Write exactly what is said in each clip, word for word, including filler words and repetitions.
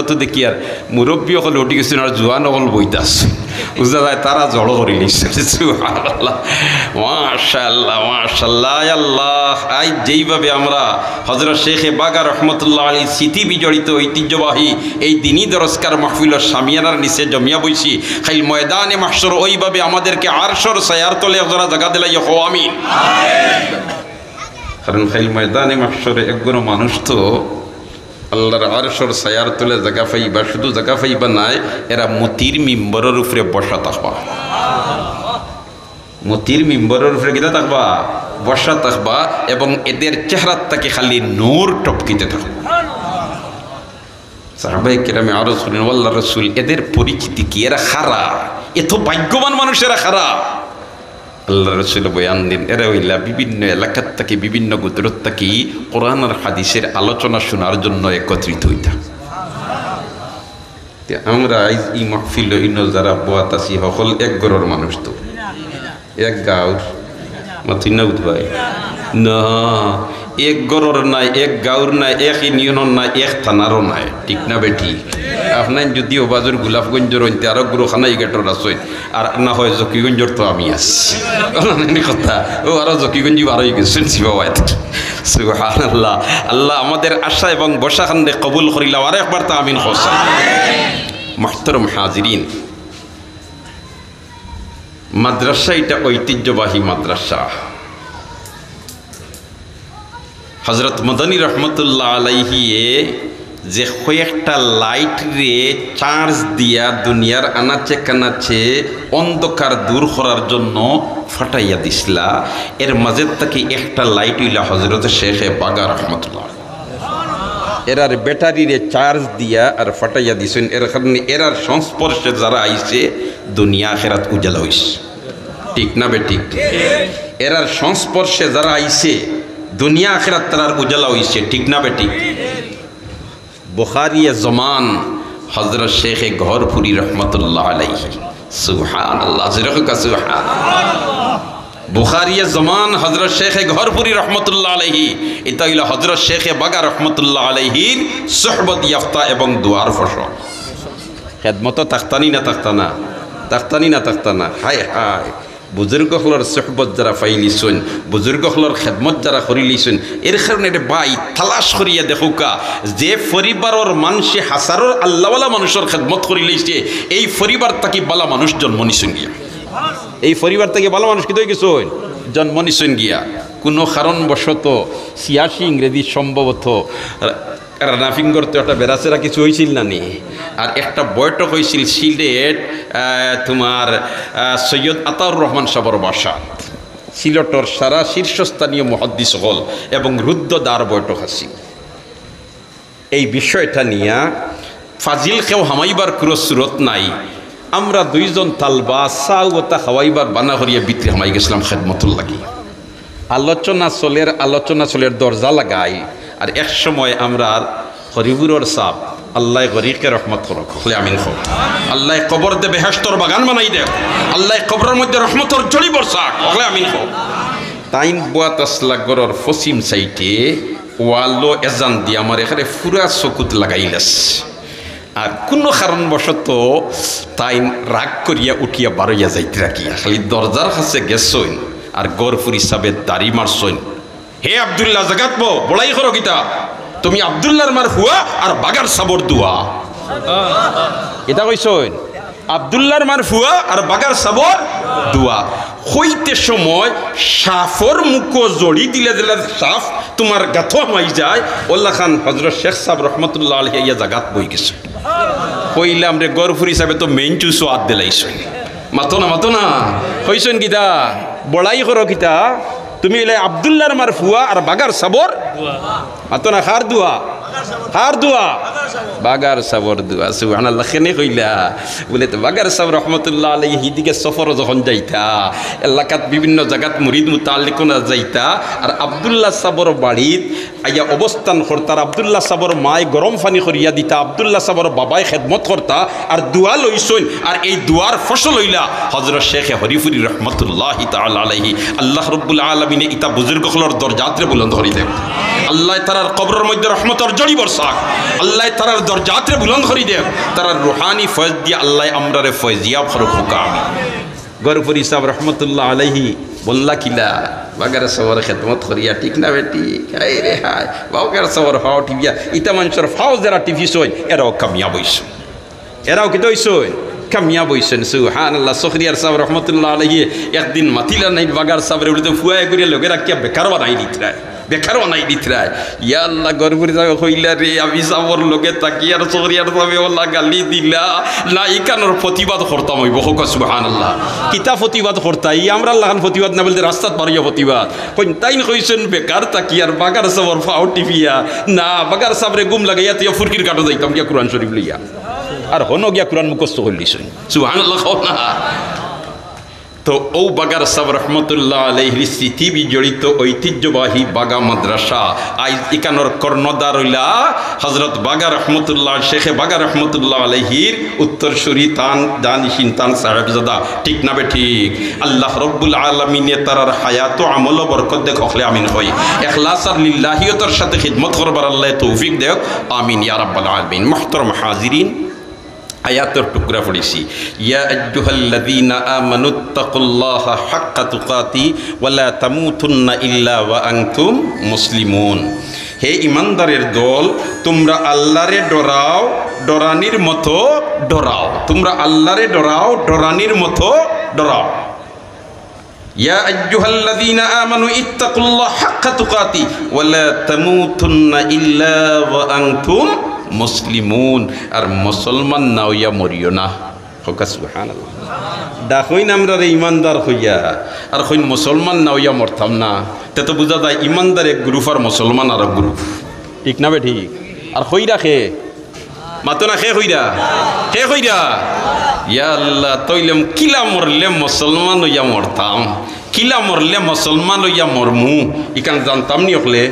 তো দেখি আর মুরব্বী অকল উঠি গেছইন আর জুয়ান অকল বইতা আছে। বুঝা যায় তারা জড়ো করি নিছে। সুবহানাল্লাহ। মাশাআল্লাহ, মাশাআল্লাহ। আয় আল্লাহ, আইজ যেইভাবে আমরা হযরত শেখে বাগা রহমতুল্লাহ আলাইহির স্মৃতি বিজড়িত ঐতিহ্যবাহী এই দিনী দরসগার মাহফিলর শামিয়ানার নিচে জমিয়া বইছি, কাইল ময়দানে মাহশর ওইভাবে আমাদেরকে আরশর ছায়ার তলে একজরা জাগা দিলাইও, কও আমিন। কারণ কাইল ময়দানে মাহশরে একগুলো মানুষ তো আল্লাহর আরশর ছায়ার তলে জাগা পাইবা, শুধু জাগা পাইবা নায়, এরা মতির মিম্বরর উপরে বসা থাকবা। মতির মিম্বরর উপরে কিতা থাকবা? বসা থাকবা, এবং এদের চেহারাত থাকি খালি নূর টপকিতে থাকবা। সাহাবায়ে কেরামে আরজ করেন, "ও আল্লাহর রাসূল, এদের পরিচিতি কি? এরা কারা? এত ভাগ্যবান মানুষ, এরা কারা?" আল্লাহর রাসূলে বয়ান দেন, এরা অইলা বিভিন্ন এলাকার থাকি, বিভিন্ন গোত্রর থাকি কোরআন আর হাদিসের আলোচনা শোনার জন্য একত্রিত অইতা। তে আমরা আইজ ই মাহফিলো ইনো যারা বওয়াত আছি, হকল এক ঘরর মানুষ তো, এক গাঁওর, মাতইন না বুধ ভাই? না, এক ঘরর নায়, এক গাঁওর নায়, এক ইউনিয়নর নায়, এক থানারও নায়, ঠিক না বেঠিক? আপনাইন যুদি অউ বাজুর গোলাপগঞ্জর অইন তে আরো গুরু খানাই গেটর আছইন, আর না হয় জকিগঞ্জর তো আমি আছি। বুঝলা নি কথা? অউ আরো জকিগঞ্জি বার অই গেছইন, সিবাবায় থাকি। সুবহানাল্লাহ। আল্লাহ আমাদের আশা এবং বসাখানরে কবুল করিলাও। আর একবার তো আমিন কও। মুহতারাম হাজিরিন, মাদ্রাসা ইটা ঐতিহ্যবাহী মাদ্রাসা। হযরত মদনী রহমতুল্লাহ আলাইহিয়ে যে কয়েকটা লাইটরে চার্জ দিয়া দুনিয়ার আনাচে কানাচে অন্ধকার দূর করার জন্য ফাটাইয়া দিছলা, এর মাঝে থাকি একটা লাইট অইলা হযরত শেখে বাগা রহমতুল্লাহ। এরার ব্যাটারিরে চার্জ দিয়া আর ফাটাইয়া দিছইন, এর কারণে এরার সংস্পর্শে যারা আইছে দুনিয়া আখেরাত উজালা অইছে, ঠিক না বেঠিক? এরার সংস্পর্শে যারা আইছে দুনিয়া আখেরাত তারার উজালা অইছে, ঠিক না বেঠিক? বুখারিয়ে জমান হযরত শেখে গহরপুরী রহমতুল্লাহ আলাইহি। সুবহানাল্লাহ, জোরে কও সুবহানাল্লাহ। বুখারিয়ে জমান হযরত শেখে গহরপুরী রহমতুল্লাহ আলাইহি, ইটা অইলা হযরত শেখে বাগা রহমতুল্লাহ আলাইহির সোহবত ইয়াফতা এবং দোয়ার ফসল। খেদমতো থাকতা নি না থাকতা না? থাকতা নি না থাকতা না? হায় হায়, বুজুর্গ অকলর সোহবত যারা পাইলিছইন, বুজুর্গ অকলর খেদমত যারা করিলিছইন, এর কারণে রে ভাই তালাশ করিয়া দেখউক্কা, যে পরিবারর মানষে হাজারো আল্লাহওয়ালা মানুষর খেদমত করিলিছে, এই পরিবার থাকি বালা মানুষ জন্ম নিছইন গিয়া। এই পরিবার থাকি বালা মানুষ কিতা অইগেছইন? জন্ম নিছইন গিয়া। কুনু কারণবশত ছিয়াশি ইংরেজি সম্ভবত রা-, রানাফিঙ্গর তো একটা বেড়াছেড়া কিছু অইছিল না নি? আর একটা বৈঠক অইছিল সিলেট, আহ, তোমার, আহ, সৈয়দ আতাউর রহমান সাবর বাসাত। সিলেটর সারা শীর্ষস্থানীয় মুহাদ্দিস অকল এবং রুদ্ধদ্বার বৈঠক আছিল। এই বিষয়টা নিয়া ফাজিল কেউ হামাইবার কুনু সুরত নাই। আমরা দুইজন তালবা চা অতা খাওয়াইবার বানা করিয়া ভিতরে হামাই গেছিলাম খেদমতর লাগি। আলোচনা চলের, আলোচনা চলের, দরজা লাগাই। আর এক সময় আমরার হরিপুরর সাব, আল্লায় গরিকে রহমত করউক, হকলে আমিন কও। আল্লায় কবররে বেহেশতর বাগান বানাই দেউক, আল্লায় কবরর মধ্যে রহমতর ঝড়ি বর্ষাউক, হকলে আমিন কও। তাইন বওয়াত আছলা ঘরর পশ্চিম সাইডে, ওয়ালো এজান দিয়া আমার এখানে পুরা চকুত লাগাইলাস। আর কুনু কারণবশত তাইন রাগ করিয়া উঠিয়া বারইয়া যাইতরা গিয়া, খালি দরজার কাছে গেছইন আর গহরপুরী সাবে দাড়ি মারছইন। "হে আব্দুল্লাহ, জাগাত বও, বড়াই করো কিতা? তুমি আব্দুল্লাহর মার ফুয়া আর বাগার সাবর দুয়া।" ইতা কইছইন, "আব্দুল্লাহর মার ফুয়া আর বাগার সাবর দুয়া।" কইতে সময় সাফর মুখো জড়ি দিলা দিলা, সাফ তুমার গাতো হামাই যায়। অউলাখান হযরত শেখ সাব রহমতুল্লাহ আলাইহি আইয়া জাগাত বই গেছে। কইলাম রে, গহরপুরী সাবে তো মেইন চুসো আত দিলাইছইন। মাতো না, মাতো না। কইছইন কিতা? বড়াই করো কিতা? তুমি অইলে আব্দুল্লাহর মার ফুয়া আর বাগার সাবর? মাতো না, কার দুয়া? কার দুয়া? বাগার সাবর দুয়া। সুবহানাল্লাহ। কেনে কইলা? বুলে, তো বাগার সাব রহমতুল্লাহ আলাইহি হিদিকে সফর যখন যাইতা, এলাকাত বিভিন্ন জাগাত মুরিদ মুতাল্লিক অনা যাইতা, আর আব্দুল্লাহ সাবর বাড়িত আইয়া অবস্থান করতা, আর আব্দুল্লাহ সাবর মায় গরম পানি করিয়া দিতা, আব্দুল্লাহ সাবর বাবায় খেদমত করতা, আর দুয়া লইছইন, আর এই দুয়ার ফসল অইলা হযরত শেখে হরিপুরী রহমতুল্লাহি তাআলা আলাইহি। আল্লাহ রব্বুল আলামিনে ইতা বুজুর্গ অকলর দরজাতরে বুলন্দ করি দেউক। আল্লায় তারার কবরর মধ্যে রহমতর জড়ি বরসাক। আল্লায় তারার দরজাতরে বুলন্দ করি দেউক। তারার রুহানি ফয়েজ দিয়া আল্লায় আমরারে ফয়েজিয়াব করুক, কউক্কা আমিন। গহরপুরি সাব রহমতুল্লাহ আলাইহি বললা কিলা, বাগার সাবর খেদমত করিয়া, ঠিক না বেঠিক? হায় রে হায়, বাগার সাবর ফাও টিপিয়া, ইতা মানষর ফাও যেরা টিপিছইন, এরাও কামিয়াব অইছইন। এরাও কিতা অইছইন? কামিয়াব অইছইন। সুবহানাল্লাহ। সখরিয়ার সাব রহমতুল্লাহ আলাইহি একদিন মাতিলা নাইন বাগার সাবরে, বুলে, "তো ফুয়ায় করিয়া লগে রাখিয়া বেকার বানাই দিতরায়, বেকার বানাই দিতরায়।" ইয়া আল্লাহ, গহরপুরি সাবে কইলা, "রে, আমি সাবর লগে থাকি আর সখরিয়ার সাবে অলা গালি দিলা, না, ইখানর প্রতিবাদ করতাম অইবো।" কউক্কা সুবহানাল্লাহ। কিতা প্রতিবাদ করতায়? ই আমরার লাখান প্রতিবাদ না, বুলে রাস্তাত বার অইয়া প্রতিবাদ। কইন, তাইন কইছইন বেকার থাকি আর বাগার সাবর ফাও টিপিয়া, না, বাগার সাবরে ঘুম লাগাইয়া থইয়া ফুরকির ঘাটো যাইতাম গিয়া কুরআন শরীফ লইয়া। আর হনো গিয়া কুরআন মুখস্থ করিলিছইন। সুবহানাল্লাহ কও না। তো অউ বাগার সাব রহমতুল্লাহ আলাইহির স্মৃতি বিজড়িত ঐতিহ্যবাহী বাগা মাদ্রাসা, আইজ ইখানর কর্ণধার অইলা হযরত বাগা রহমতুল্লাহ, শেখে বাগা রহমতুল্লাহ আলাইহির উত্তরসূরি, তান জানিশিন, তান সাহেবজাদা, ঠিক না বেঠিক? আল্লাহ রব্বুল আলামিনে তারার হায়াত ও আমলো বরকত দেউক, হকলে আমিন কই। ইখলাস আর লিল্লাহিয়তর সাথে খিদমত করবার আল্লায় তৌফিক দেউক, আমিন ইয়া রাব্বাল আলামিন। মুহতারাম হাজিরিন, আয়াতর টুকরা পড়ছি, "ইয়া আইয়ুহাল্লাযীনা আমানুত্তাকুল্লাহা হাক্কা তুকাতি ওয়া লা তামুতুন্না ইল্লা ওয়া আনতুম মুসলিমুন।" হে ইমানদারের দল, তুমরা আল্লারে ডরাও, ডরানির মতো ডরাও। তুমরা আল্লারে ডরাও, ডরানির মতো ডরাও। ইয়া আইয়ুহাল্লাযীনা আমানু ইত্তাকুল্লাহা হাক্কা তুকাতি ওয়া লা তামুতুন্না ইল্লা ওয়া আনতুম মুসলিমুন। আর মুসলমান না অইয়া মরিও না। কউক্কা সুবহানাল্লাহ। ডাকইন আমরারে ইমানদার কইয়া, আর কইন মুসলমান না অইয়া মরতাম না। তে তো বুঝা যায় ইমানদার এক গ্রুপ আর মুসলমান আরক গ্রুপ। ঠিক না বেঠিক? আর কইরা কে? মাতো না, কে কইরা? কে কইরা? ইয়া আল্লাহ, তাইলে কিলা মরলে মুসলমান অইয়া মরতাম, কিলা মরলে মুসলমান অইয়া মরমু, ইখান জানতাম নি হকলে?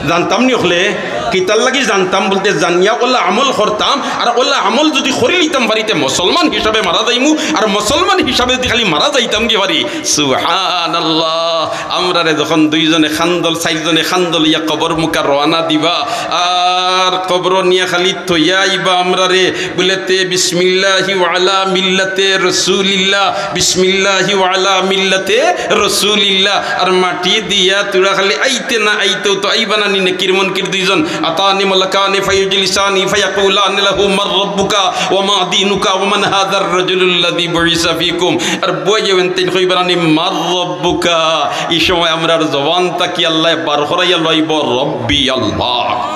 জানতাম নি হকলে? কিতার লাগি জানতাম বুলতে, জানিয়া অলা আমল করতাম, আর অলা আমল যুদি করিলিতাম পারি তে মুসলমান হিসাবে মারা যাইমু, আর মুসলমান হিসাবে যুদি খালি মারা যাইতাম গি পারি, সুবহানাল্লাহ। আমরারে যখন দুইজনে কান্দো, চাইরজনে কান্দো লইয়া কবর মুখা রওয়ানা দিবা, আর কবর নিয়া খালি থইয়া আইবা আমরারে, বুলে তে বিসমিল্লাহি ওয়া আলা মিল্লাতে রাসূলিল্লাহ, বিসমিল্লাহি ওয়া আলা মিল্লাতে রাসূলিল্লাহ। আর মাটি দিয়া তুরা খালি আইতে না আইতেও তো আইবা না নি, নাকির মুনকির দুইজন। আতানি মালাকানি ফায়ুজলিসানি ফায়াকুলানি লাহু মান রাব্বুকা ওয়া মা দীনুকা ওয়া মান হাযার রাজুলুল্লাযী বুইসা ফীকুম। আর বইয়া অইন তাইন কইবা না নি, "মান রাব্বুকা?" ই সময় আমরার জবান থাকি আল্লায় বার করাইয়া লইবো, "রব্বি আল্লাহ।"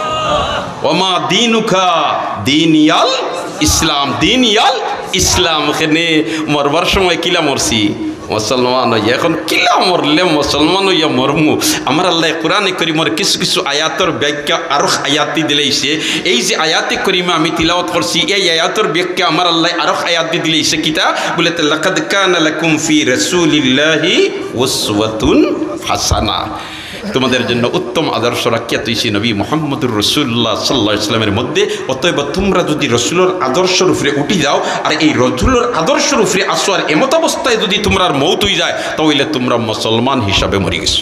ওয়া মা দীনুকা, দীনি আল ইসলাম, দীনি আল ইসলাম। কেনে মরবার সময় কিলা মরছি? মুসলমান অইয়া। এখন কিলা মরলে মুসলমান অইয়া মরমু? আমার আল্লায় কোরআনে করিমর কিছু কিছু আয়াতর ব্যাখ্যা আরক আয়াতদি দিলাইছে। এই যে আয়াতে করিমা আমি তিলাওয়াত করছি, এই আয়াতর ব্যাখ্যা আমার আল্লায় আরক আয়াতদি দিলাইছে। কিতা? বুলে তে, "লাকাদ কানা লাকুম ফি রাসূলিল্লাহি উসওয়াতুন হাসানা।" তোমাদের জন্য উত্তম আদর্শ রাখিয়া থইছি নবী মুহাম্মদুর রাসূলুল্লাহ সাল্লাল্লাহু আলাইহি ওয়াসাল্লামের মধ্যে। অতএব তোমরা যুদি রসুলর আদর্শর উপরে উঠি যাও, আর এই রসুলর আদর্শর উপরে আসো, আর এমতাবস্থায় যুদি তোমরার মউত অই যায়, তাইলে তোমরা মুসলমান হিসাবে মরি গেছো।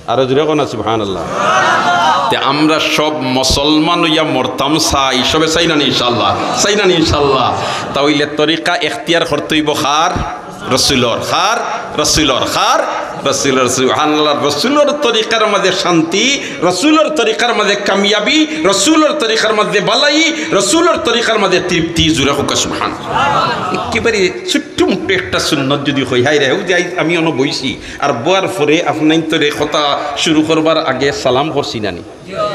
আরো জোরে কও না, সুবহানাল্লাহ। তে আমরা সব মুসলমান অইয়া মরতাম চাই, সবে চাই না নি ইনশাআল্লাহ? চাই না নি ইনশাআল্লাহ? তাইলে তরিকা এখতিয়ার করতে অইবো কার? রসুলর। কার? রসুলর। কার? রসুলর। সুবহানাল্লাহ। রসুলর তরিকার মাঝে শান্তি, রসুলর তরিকার মাঝে কামিয়াবি, রসুলর তরিকার মাঝে বালাই, রসুলর তরিকার মাঝে তৃপ্তি। জোরে কউক্কা সুবহানাল্লাহ। একেবারে ছোট্ট মুট্ট একটা সুন্নত যুদি কই, হায় রে, অউ যে আইজ আমি অনো বইছি, আর বওয়ার পরে আপনাইনতরে কথা শুরু করবার আগে সালাম করছি না নি?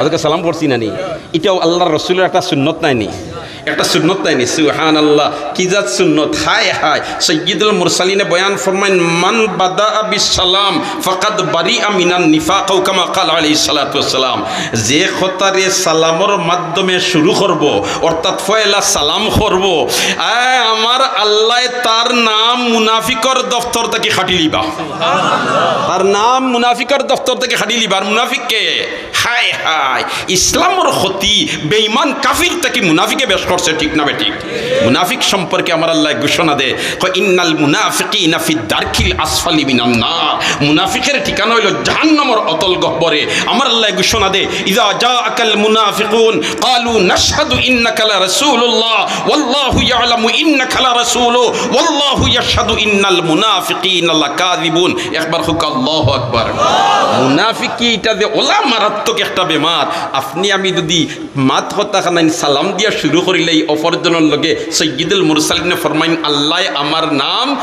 আজকে সালাম করছি না নি? ইটাও আল্লাহর রসুলর একটা সুন্নত নায় নি? একটা সুন্নত নায় নি? সুবহানাল্লাহ, কি জাত সুন্নত! হায় হায়, সাইয়্যিদুল মুরসালিনে বয়ান ফরমাইন, "মান বাদাআ বিস সালাম ফাকাদ বারিআ মিনান নিফাক", আও কামা ক্বালা আলাইহিস সালাতু ওয়াস সালাম। যে কথারে সালামর মাধ্যমে শুরু করবো, অর্থাৎ পয়লা সালাম করবো, আয় আমার আল্লায় তার নাম মুনাফিকর দফতর থাকি কাটিলিবা। তার নাম মুনাফিকর দফতর থাকি কাটিলিবা। আর মুনাফিক কে? হায় হায়, ইসলামর ক্ষতি বেঈমান কাফির থাকি মুনাফিকে বেশ করছে, ঠিক না বেঠিক? মুনাফিক সম্পর্কে আমার আল্লায় ঘোষণা দেয়, কয়, "ইন্নাল মুনাফিকিনা ফিদ দারকিল আসফালি মিনান নার।" মুনাফিকের ঠিকানা অইলো জাহান্নামর অতল গহ্বরে। আমার আল্লায় ঘোষণা দেয়, "ইযা জাআকাল মুনাফিকুন ক্বালু নাশহাদু ইন্নাকা লারাসূলুল্লাহ ওয়াল্লাহু ইয়ালামু ইন্নাকা লারাসূলু ওয়াল্লাহু ইয়াশহাদু ইন্নাল মুনাফিকিনা লাকাযিবুন।" একবার কউক্কা আল্লাহু আকবার। মুনাফিকি ইটা যে অলা মারাত্মক একটা বেমার, আপনে আমি যুদি মাত কথা খানাইন সালাম দিয়া শুরু করিলাই, অপরজনর লগে সৈয়দুল মুরসালিনে ফরমাইন, "আল্লায় আমার নাম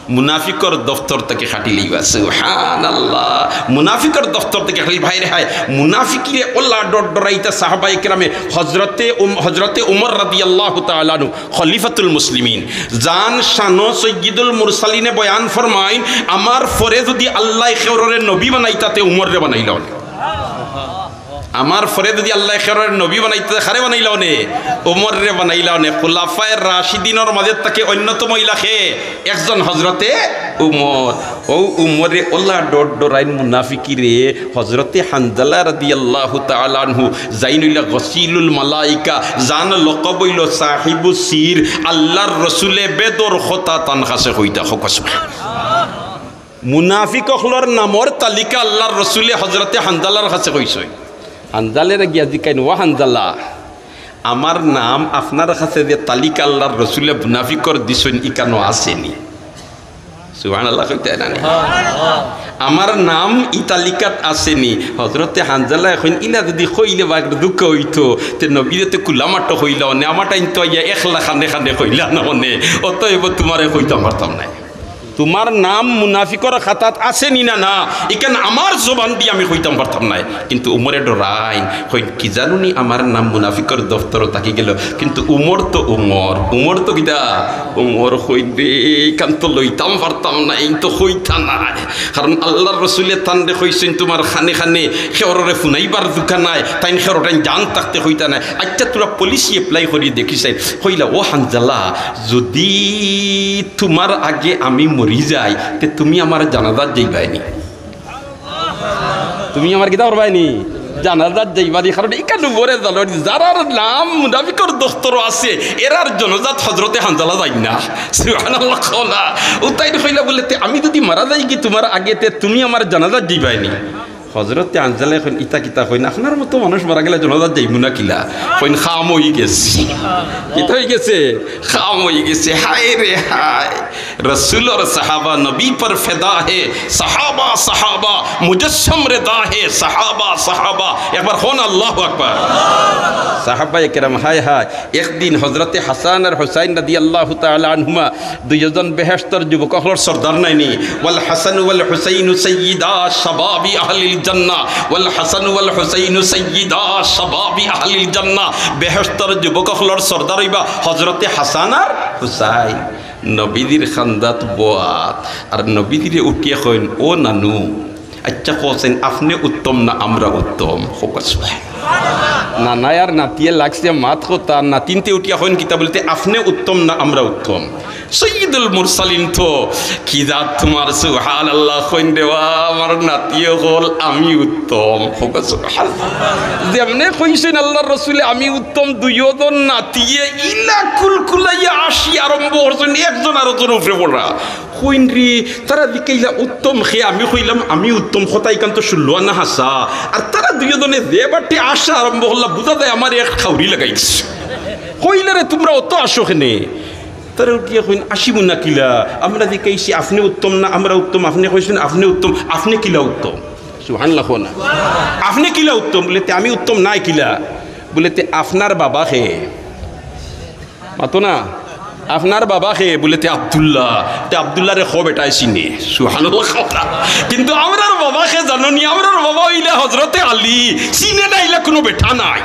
মুনাফিকর দফতর থাকি কাটিলাইবা।" সুবহানাল্লাহ। মুনাফিকর দফতর থাকি কাটিল, ভাইরে হায়। মুনাফিকিরে অলা ডর ডরাইতা সাহাবায়ে কেরামে। হজরতে উম-, হজরতে উমর রাদিয়াল্লাহু তাআলা আনহু, খলিফাতুল মুসলিমিন, যান শানো সৈয়দুল মুরসালিনে বয়ান ফরমাইন, "আমার পরে যুদি আল্লায় কেউররে নবী বানাইতা তে উমররে বানাইলা অনে।" আমার পরে যুদি আল্লায় কেউররে নবী বানাইতা তে কারে বানাইলা অনে? উমররে বানাইলা অনে। খুলাফায়ে রাশিদিনর মাঝে থাকি অন্যতম অইলা কে? একজন হজরতে উমর। অউ উমরে অলা ডর ডরাইন মুনাফিকিরে। হজরতে হানজালা রাদিয়াল্লাহু তাআলা আনহু, যাইন অইলা গসিলুল মালাইকা, যান লকব অইলো সাহিবুস সির। আল্লার রসুলে বেডর কথা তান কাছে কইতা। কউক্কা সুবহানাল্লাহ। মুনাফিক অকলর নামর তালিকা আল্লার রসুলে হজরতে হানজালার কাছে কইছইন। হানজালারে গিয়া জিকাইন, "ও হানজালা, আমার নাম আপনার কাছে যে তালিকা আল্লার রসুলে মুনাফিকর দিছইন, ইখানো আছেনি?" সুবহানাল্লাহ কইতা নানি? "আমার নাম ই তালিকাত আছেনি?" হজরতে হানজালায় কইন, "ইলা যুদি কইলে বা দুঃখ অইতো, তে নবীরে তে কুলামাটো কইলা অনে, আমাটাইন তো আইয়া একলা খানে খানে কইলা না অনে, অতএব তুমারে কইতাম পারতাম নায়।" তুমার নাম মুনাফিকর খাতাত আছেনি না, না, ইখান আমার জবান দি আমি কইতাম পারতাম নায়। কিন্তু উমরে ডরাইন, কইন, "কি জানুনি আমার নাম মুনাফিকর দফতরো থাকি গেলো।" কিন্তু উমর তো উমর, উমর তো কিতা? উমর কইন, "রে, ইখান তো লইতাম পারতাম নায়, ইন তো কইতা নায়।" কারণ আল্লার রসুলে তানরে কইছইন, "তুমার খানে খানে কেউররে হুনাইবার দুঃখ নাই, তাইন কেউরটাইন জান থাকতে কইতা নায়।" আইচ্ছা, থুড়া policy apply করি দেখি চাই। কইলা, "ও হানজালা, যুদি তুমার আগে আমি মরি যাই, তে তুমি আমার জানাজাত যাইবায়নি?" তুমি আমার কিতা করবায়নি? জানাজাত যাইবায়নি। কারণ ইখান উমরে জানইন, যারার নাম মুনাফিকর দফতরো আছে, এরার জানাজাত হজরতে হানজালা যাইন না। সুবহানাল্লাহ কও না। অউ তাইন কইলা বুলে, "তে আমি যুদি মারা যাইগি তুমার আগে, তে তুমি আমার জানাজাত যাইবায়নি?" হজরতে হানজালায় কইন, "ইতা কিতা কইন? আপনার মতো মানুষ মারা গেলে জানাজাত যাইমু না কিলা?" কইন, "কাম অইগেছে।" কিতা অইগেছে? কাম অইগেছে। হায় রে হায়। রসুলর সাহাবা, নবী পর ফেদা হে সাহাবা, সাহাবা, মুজসম রেদা হে সাহাবা, সাহাবা। একবার কউন আল্লাহু আকবার। সাহাবায়ে কেরাম, হায় হায়। একদিন হজরতে হাসান আর হুসাইন রাদিয়াল্লাহু তাআলা আনহুমা দুইজন বেহেশতর যুবক অকলর সর্দার নায়নি? "ওয়াল হাসান ওয়াল হুসাইনু সাইয়্যিদা শাবাবি আহলিল জান্নাহ, ওয়াল হাসান ওয়াল হুসাইনু সাইয়্যিদা শাবাবি আহলিল জান্নাহ।" বেহেশতর যুবক অকলর সর্দার অইবা হজরতে হাসান আর হুসাইন। নবীজির কান্দাত বওয়াত, আর নবীজিরে উঠিয়া কইন, "ও নানু, আইচ্ছা কওছেন, আপনে উত্তম না আমরা উত্তম?" কউক্কা সুবহানাল্লাহ। নানায় আর নাতিয়ে লাগছে মাত কথা, নাতিনতে উঠিয়া কইন কিতা বুলতে, "আপনে উত্তম না আমরা উত্তম?" সৈয়দুল মুরসালিন তো কি জাত তুমার, সুবহানাল্লাহ, কইন, "রে বা, আমার নাতি অকল, আমি উত্তম।" কউক্কা সুবহানাল্লাহ। যেমনে কইছইন আল্লার রসুলে, "আমি উত্তম", দুইওজন নাতিয়ে ইলা কুলকুলাইয়া আসি আরম্ভ করছইন, একজন আরোজনর উপরে পড়া। কইন রে, তারা জিকাইলা, "উত্তম কে?" আমি কইলাম, "আমি উত্তম।" কথা ইখান তো শুনলো না হাছা। আর তারা দুইওজনে যে বাটে আসা আরম্ভ করলা, বুঝা যায় আমার এক খাউরি লাগাই গেছে। কইলা, "রে, তুমরা অত আসো কেনে?" তারা উঠিয়া কইন, "আসিমু না কিলা? আমরা জিকাইছি, আপনে উত্তম না আমরা উত্তম, আপনে কইছইন আপনে উত্তম, আপনে কিলা উত্তম?" সুবহানাল্লাহ কও না। "আপনে কিলা উত্তম?" বুলে, "তে আমি উত্তম নায় কিলা?" বুলে, "তে আপনার বাবা কে?" মাতো না। "আপনার বাবা কে?" বুলে, "তে আব্দুল্লাহ।" "তে আব্দুল্লাহরে ক বেটায় চিনে?" সুবহানাল্লাহ কও না। কিন্তু আমরার বাবা কে জানো নি? আমরার বাবা অইলা হজরতে আলী। চিনে না ইলা কুনু বেটা নাই।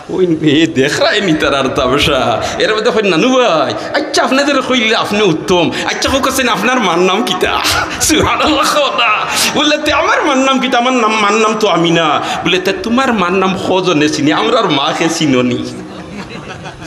ওই মেয়ে দেখরায় নি তারার তামশা। এর মধ্যে কয়, "নানু ভাই, আইচ্ছা, আপনে যে কইলা আপনে উত্তম, আইচ্ছা, কউক্কা চাইন, আপনার মার নাম কিতা?" সুবহানাল্লাহ কও না। বুলে, "তে আমার মার নাম কিতা? আমার নাম, মার নাম তো আমিনা।" বুলে, "তে তুমার মার নাম কয়জনে চিনে, আমরার মা কে চিনো নি?"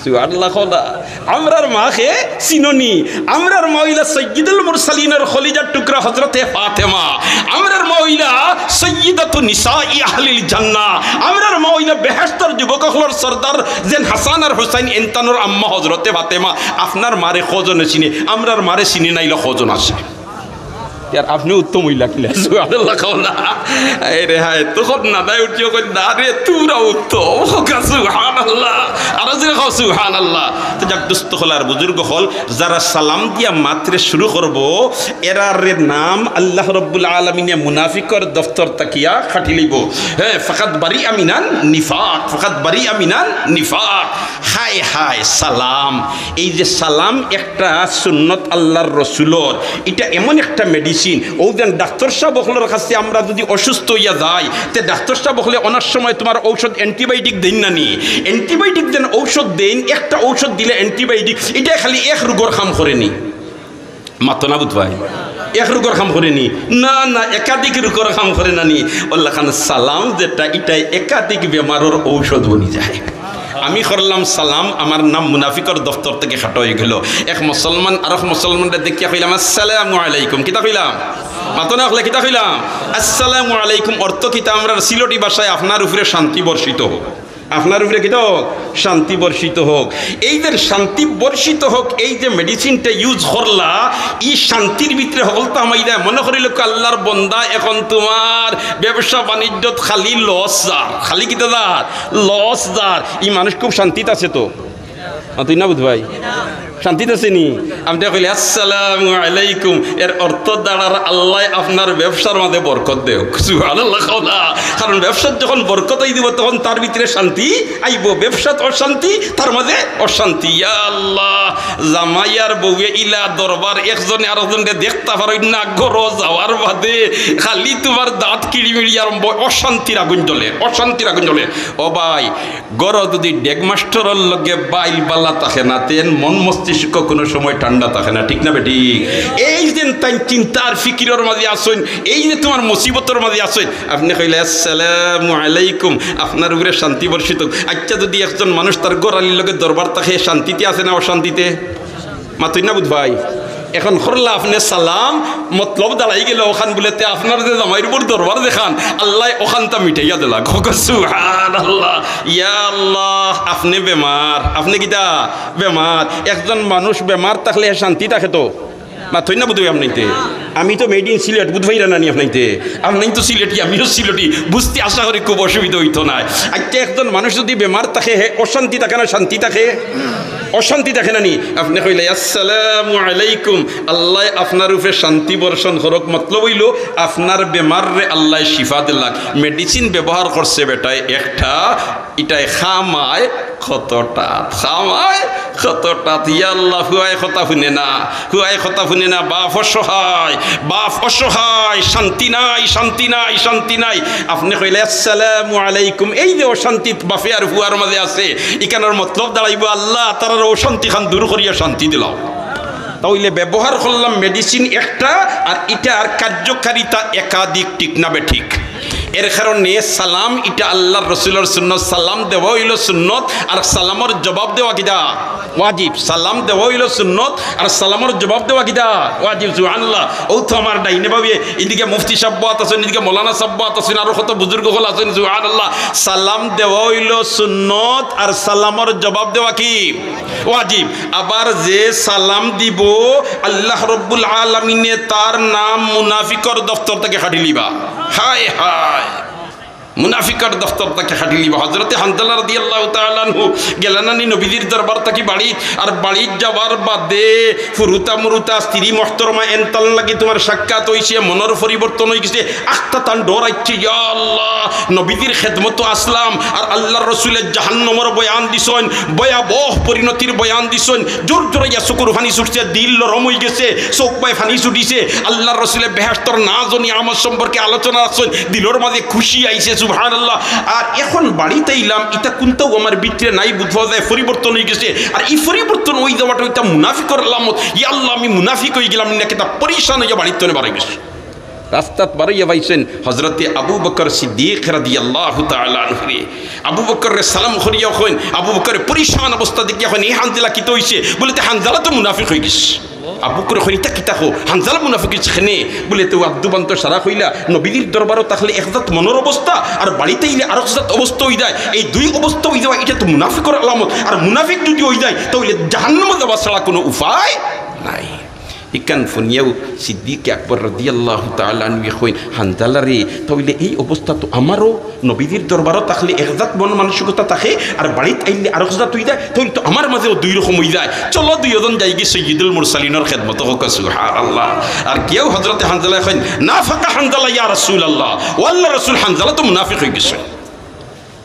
সুবহানাল্লাহ কও না। আমরার মারে চিনো নি? আমরার মা অইলা সাইয়্যিদুল মুরসালিনর কলিজার টুকরা হযরতে ফাতেমা। আমরার মা অইলা সাইয়্যিদাতু নিসাই আহলিল জান্নাহ। আমরার মা অইলা বেহেশতর যুবক অকলর সর্দার যেন হাসান আর হুসাইন এনতানর আম্মা হযরতে ফাতেমা। আপনার মারে কয়জনে চিনে? আমরার মারে চিনে না অইলে কয়জন আছে? ইয়ার আপনে উত্তম অইলা কিলা? সুবহানাল্লাহ কও না। এই রে হায়, তখন নাদায় উঠিয়া কয়, "না রে, তোরা উত্তম।" কও সুবহানাল্লাহ। আরো জোরে কও সুবহানাল্লাহ। তো যাক, দোস্ত অকল আর বুজুর্গ অকল, যারা সালাম দিয়া মাতরে শুরু করবো, এরার নাম আল্লাহ রব্বুল আলামিনে মুনাফিকর দফতর থাকিয়া কাটি লইবো। হ্যাঁ, ফাকাদ বারিআ মিনান নিফাক, ফাকাদ বারিআ মিনান নিফাক। হায় হায়, সালাম। এই যে সালাম একটা সুন্নত আল্লাহর রসুলর, এটা এমন একটা মেডিসিন। অউ যেন ডাক্তর সাব অকলর কাছে আমরা যদি অসুস্থ অইয়া যাই, তে ডাক্তর সাব অকলে অনার সময় তুমার ঔষধ অ্যান্টিবায়োটিক দেইন না নি? অ্যান্টিবায়োটিক যেন ঔষধ দেইন, একটা ঔষধ দিলে অ্যান্টিবায়োটিক, এটা খালি এক রোগর কাম করে নি? মাতো না বুধ ভাই, এক রোগর কাম করে নি? না, না, একাধিক রোগর কাম করে না নি? অউলাখান সালাম যেটা, ইটায় একাধিক বেমারর ঔষধ বনি যায়। আমি করলাম সালাম, আমার নাম মুনাফিকর দফতর থাকি কাটা অইগেলো। এক মুসলমান আরক মুসলমানরে দেখিয়া কইলাম, "আসসালামু আলাইকুম।" কিতা কইলাম? মাতো না অকলে, কিতা কইলাম? "আসসালামু আলাইকুম।" অর্থ কিতা? আমরার সিলটি ভাষায়, "আপনার উপরে শান্তি বর্ষিত হোক।" আপনার উপরে কিতা হোক? শান্তি বর্ষিত হোক। এই যে শান্তি বর্ষিত হোক, এই যে মেডিসিনটা ইউজ করলা, ই শান্তির ভিতরে হকলতা হামাই দেয়। মনে করিল কি আল্লাহর বন্দা, এখন তুমার ব্যবসা বাণিজ্যত খালি লস যার, খালি কিতা যার? লস যার। ই মানুষ খুব শান্তিত আছে তো। মাতইন না বুধ ভাই? শান্তিত আছে নি? আপনে কইলে, "আসসালামু আলাইকুম", এর অর্থ দাঁড়ার, "আল্লায় আপনার ব্যবসার মাঝে বরকত দেউক।" সুবহানাল্লাহ কও না। কারণ ব্যবসাত যখন বরকত আই দিব, তখন তার ভিতরে শান্তি আইব। ব্যবসাত অশান্তি, তার মাঝে অশান্তি। ইয়া আল্লাহ, জামাই আর বউয়ে ইলা দরবার, একজনে আরকজনরে দেখতা পারইন না, ঘরো যাওয়ার বাদে খালি তুমার দাঁত কিড়িমিড়ি আর ব-, অশান্তির আগুন জ্বলে, অশান্তির আগুন জ্বলে। ও ভাই, ঘরো যদি ডেগ মাস্টরর লগে বাইল বালা থাকে না, তেন মন মস্তিষ্ক কুনু সময় ঠান্ডা থাকে না, ঠিক না বেঠিক? এই যে তাইন চিন্তার ফিকিরর মাঝে আছইন, এই যে তুমার মুসিবতর মাঝে আছইন, আপনে কইলে, "আসসালামু আলাইকুম, আপনার উপরে শান্তি বর্ষিত হোক।" আচ্ছা, যদি একজন মানুষ তার ঘরআলির লগে দরবার থাকে, শান্তিতে আছে না অশান্তিতে? মাতইন না বুধ ভাই। এখন করলা আপনে সালাম, মতলব দাঁড়াই গেল অখান বুলে, তে আপনার যে জামাইর উপর দরবার যেখান, আল্লায় অখানতা মিটাইয়া দিলা। কও সুবহানাল্লাহ। ইয়া আল্লাহ, আপনে বেমার, আপনে কিতা? বেমার। একজন মানুষ বেমার থাকলে হে শান্তি থাকে তো? মাতইন না বুধ ভাই আপনাইতে। আমি তো made in সিলেট, বুধ ভাইরা নানি আপনাইতে। আপনাইন তো সিলেটি, আমিও সিলেটি। বুঝতে আশা করি খুব অসুবিধা অইতো নায়। আচ্ছা, একজন মানুষ যদি বেমার থাকে, হে অশান্তি থাকে না শান্তি থাকে? অশান্তি থাকে না নি? আপনে কইলে, "আসসালামু আলাইকুম, আল্লায় আপনার উপরে শান্তি বর্ষণ করুক।" মতলব অইলো, আপনার বেমাররে আল্লায় শিফা দিলাক। মেডিসিন ব্যবহার করছে বেটায় একটা, ইটায় খামায় কতটাত, খামায় কতটাত। ইয়া আল্লাহ, ফুয়ায় কথা হুনে না, ফুয়ায় কথা হুনে না, বাপ অসহায়, বাপ অসহায়, শান্তি নাই, শান্তি নাই, শান্তি নাই। আপনে কইলে, "আসসালামু আলাইকুম", এই যে অশান্তি বাপে আর ফুয়ার মাঝে আছে, ইখানর মতলব দাঁড়াইবো, "আল্লাহ, তারার অশান্তিখান দূর করিয়া শান্তি দিলাও।" তা অইলে ব্যবহার করলাম মেডিসিন একটা, আর ইটার কার্যকারিতা একাধিক, ঠিক না বেঠিক? এর কারণে সালাম, ইটা আল্লাহর রসুলর সুন্নত। সালাম দেওয়া অইলো সুন্নত, আর সালামর জবাব দেওয়া কিতা? ওয়াজিব। সালাম দেওয়া অইলো সুন্নত, আর সালামর জবাব দেওয়া কিতা? ওয়াজিব। সুবহানাল্লাহ। অউ তো আমার ডাইনে বামে, ইদিকে মুফতি সাব বওয়াত আছইন, ইদিকে মৌলানা সাব বওয়াত আছইন, আরো কত বুজুর্গ অকল আছইন। সুবহানাল্লাহ। সালাম দেওয়া অইলো সুন্নত, আর সালামর জবাব দেওয়া কি? ওয়াজিব। আবার যে সালাম দিবো, আল্লাহ রব্বুল আলামিনে তার নাম মুনাফিকর দফতর থাকি কাটি লিবা। হায় হায়, মুনাফিকর দফতর থাকি কাটি লিবা। হযরতে হানজালা রাদিয়াল্লাহু তাআলা আনহু গেলা না নি নবীজির দরবার থাকি বাড়িত, আর বাড়িত যাওয়ার বাদে ফুরুতা মুরুতা স্ত্রী মুহতরমা এনতান লাগি তুমার সাক্ষাৎ অইছে, মনর পরিবর্তন অইগেছে, আখতা তান ডরাইছে, ইয়া আল্লাহ, নবীজির খেদমতো আছলাম, আর আল্লাহর রসুলে জাহান্নামর বয়ান দিছইন, ভয়াবহ পরিণতির বয়ান দিছইন, জোর জোরাইয়া চকুর পানি ছুটছে, দিল নরম অইগেছে, চউখ বায় পানি ছুটিছে, আল্লাহর রসুলে বেহেশতর নাজ ও নিয়ামত সম্পর্কে আলোচনা রাখছইন, দিলর মাঝে খুশি আইছে, সুবহানাল্লাহ। আর এখন বাড়িত আইলাম, ইতা কুন্তাউ আমার ভিতরে নাই, বুঝা যায় পরিবর্তন অইগেছে। আর ই পরিবর্তন অই যাওয়াটা ইটা মুনাফিকর আলামত। ইয়া আল্লাহ, আমি মুনাফিক অইগেলাম নি, কিতা পরেশান অইয়া বাড়ির তনে বারই গেছি। রাস্তাত বারইয়া পাইছইন হযরতে আবু বকর সিদ্দিক রাদিয়াল্লাহু তাআলা আনহুরে। আবু বকররে সালাম করিয়া কইন, আবু বকরে পরিশান অবস্থা দেখিয়া কইন, "ই হানজালা, কিতা অইছে?" বুলে, "তে হানজালা তো মুনাফিক অইগেছে।" আবু বকরে কইন, "ইতা কিতা কও? হানজালা মুনাফিক অইছে কেনে?" বুলে, "তে আদ্দু বান্ত সারা কইলা, নবীজির দরবারো থাকলে এক জাত মনর অবস্থা, আর বাড়িত আইলে আরক জাত অবস্থা অইযায়। এই দুই অবস্থা অইযাওয়া, ইটা তো মুনাফিকর আলামত। আর মুনাফিক যুদি অইযায়, তাইলে জাহান্নামো যাওয়া ছাড়া কুনু উপায় নাই।" ইখান হুনিয়াউ সিদ্দিকে আকবর রাদিয়াল্লাহু তাআলা আনহুয়ে কইন, "হানজালা রে, তাইলে এই অবস্থা তো আমারও, নবীজির দরবারো থাকলে এক জাত মন মানসিকতা থাকে, আর বাড়িত আইলে আরক জাত অইযায়, তাইলে তো আমার মাঝেও দুই রকম অইযায়। চলো দুইওজন যাইগি সাইয়্যিদুল মুরসালিনর খেদমতো।" কউক্কা সুবহানাল্লাহ। আর গিয়াউ হযরতে হানজালায় কইন, "নাফাকা হানজালা ইয়া রাসূলুল্লাহ, ও আল্লার রাসূল, হানজালা তো মুনাফিক অইগেছে।"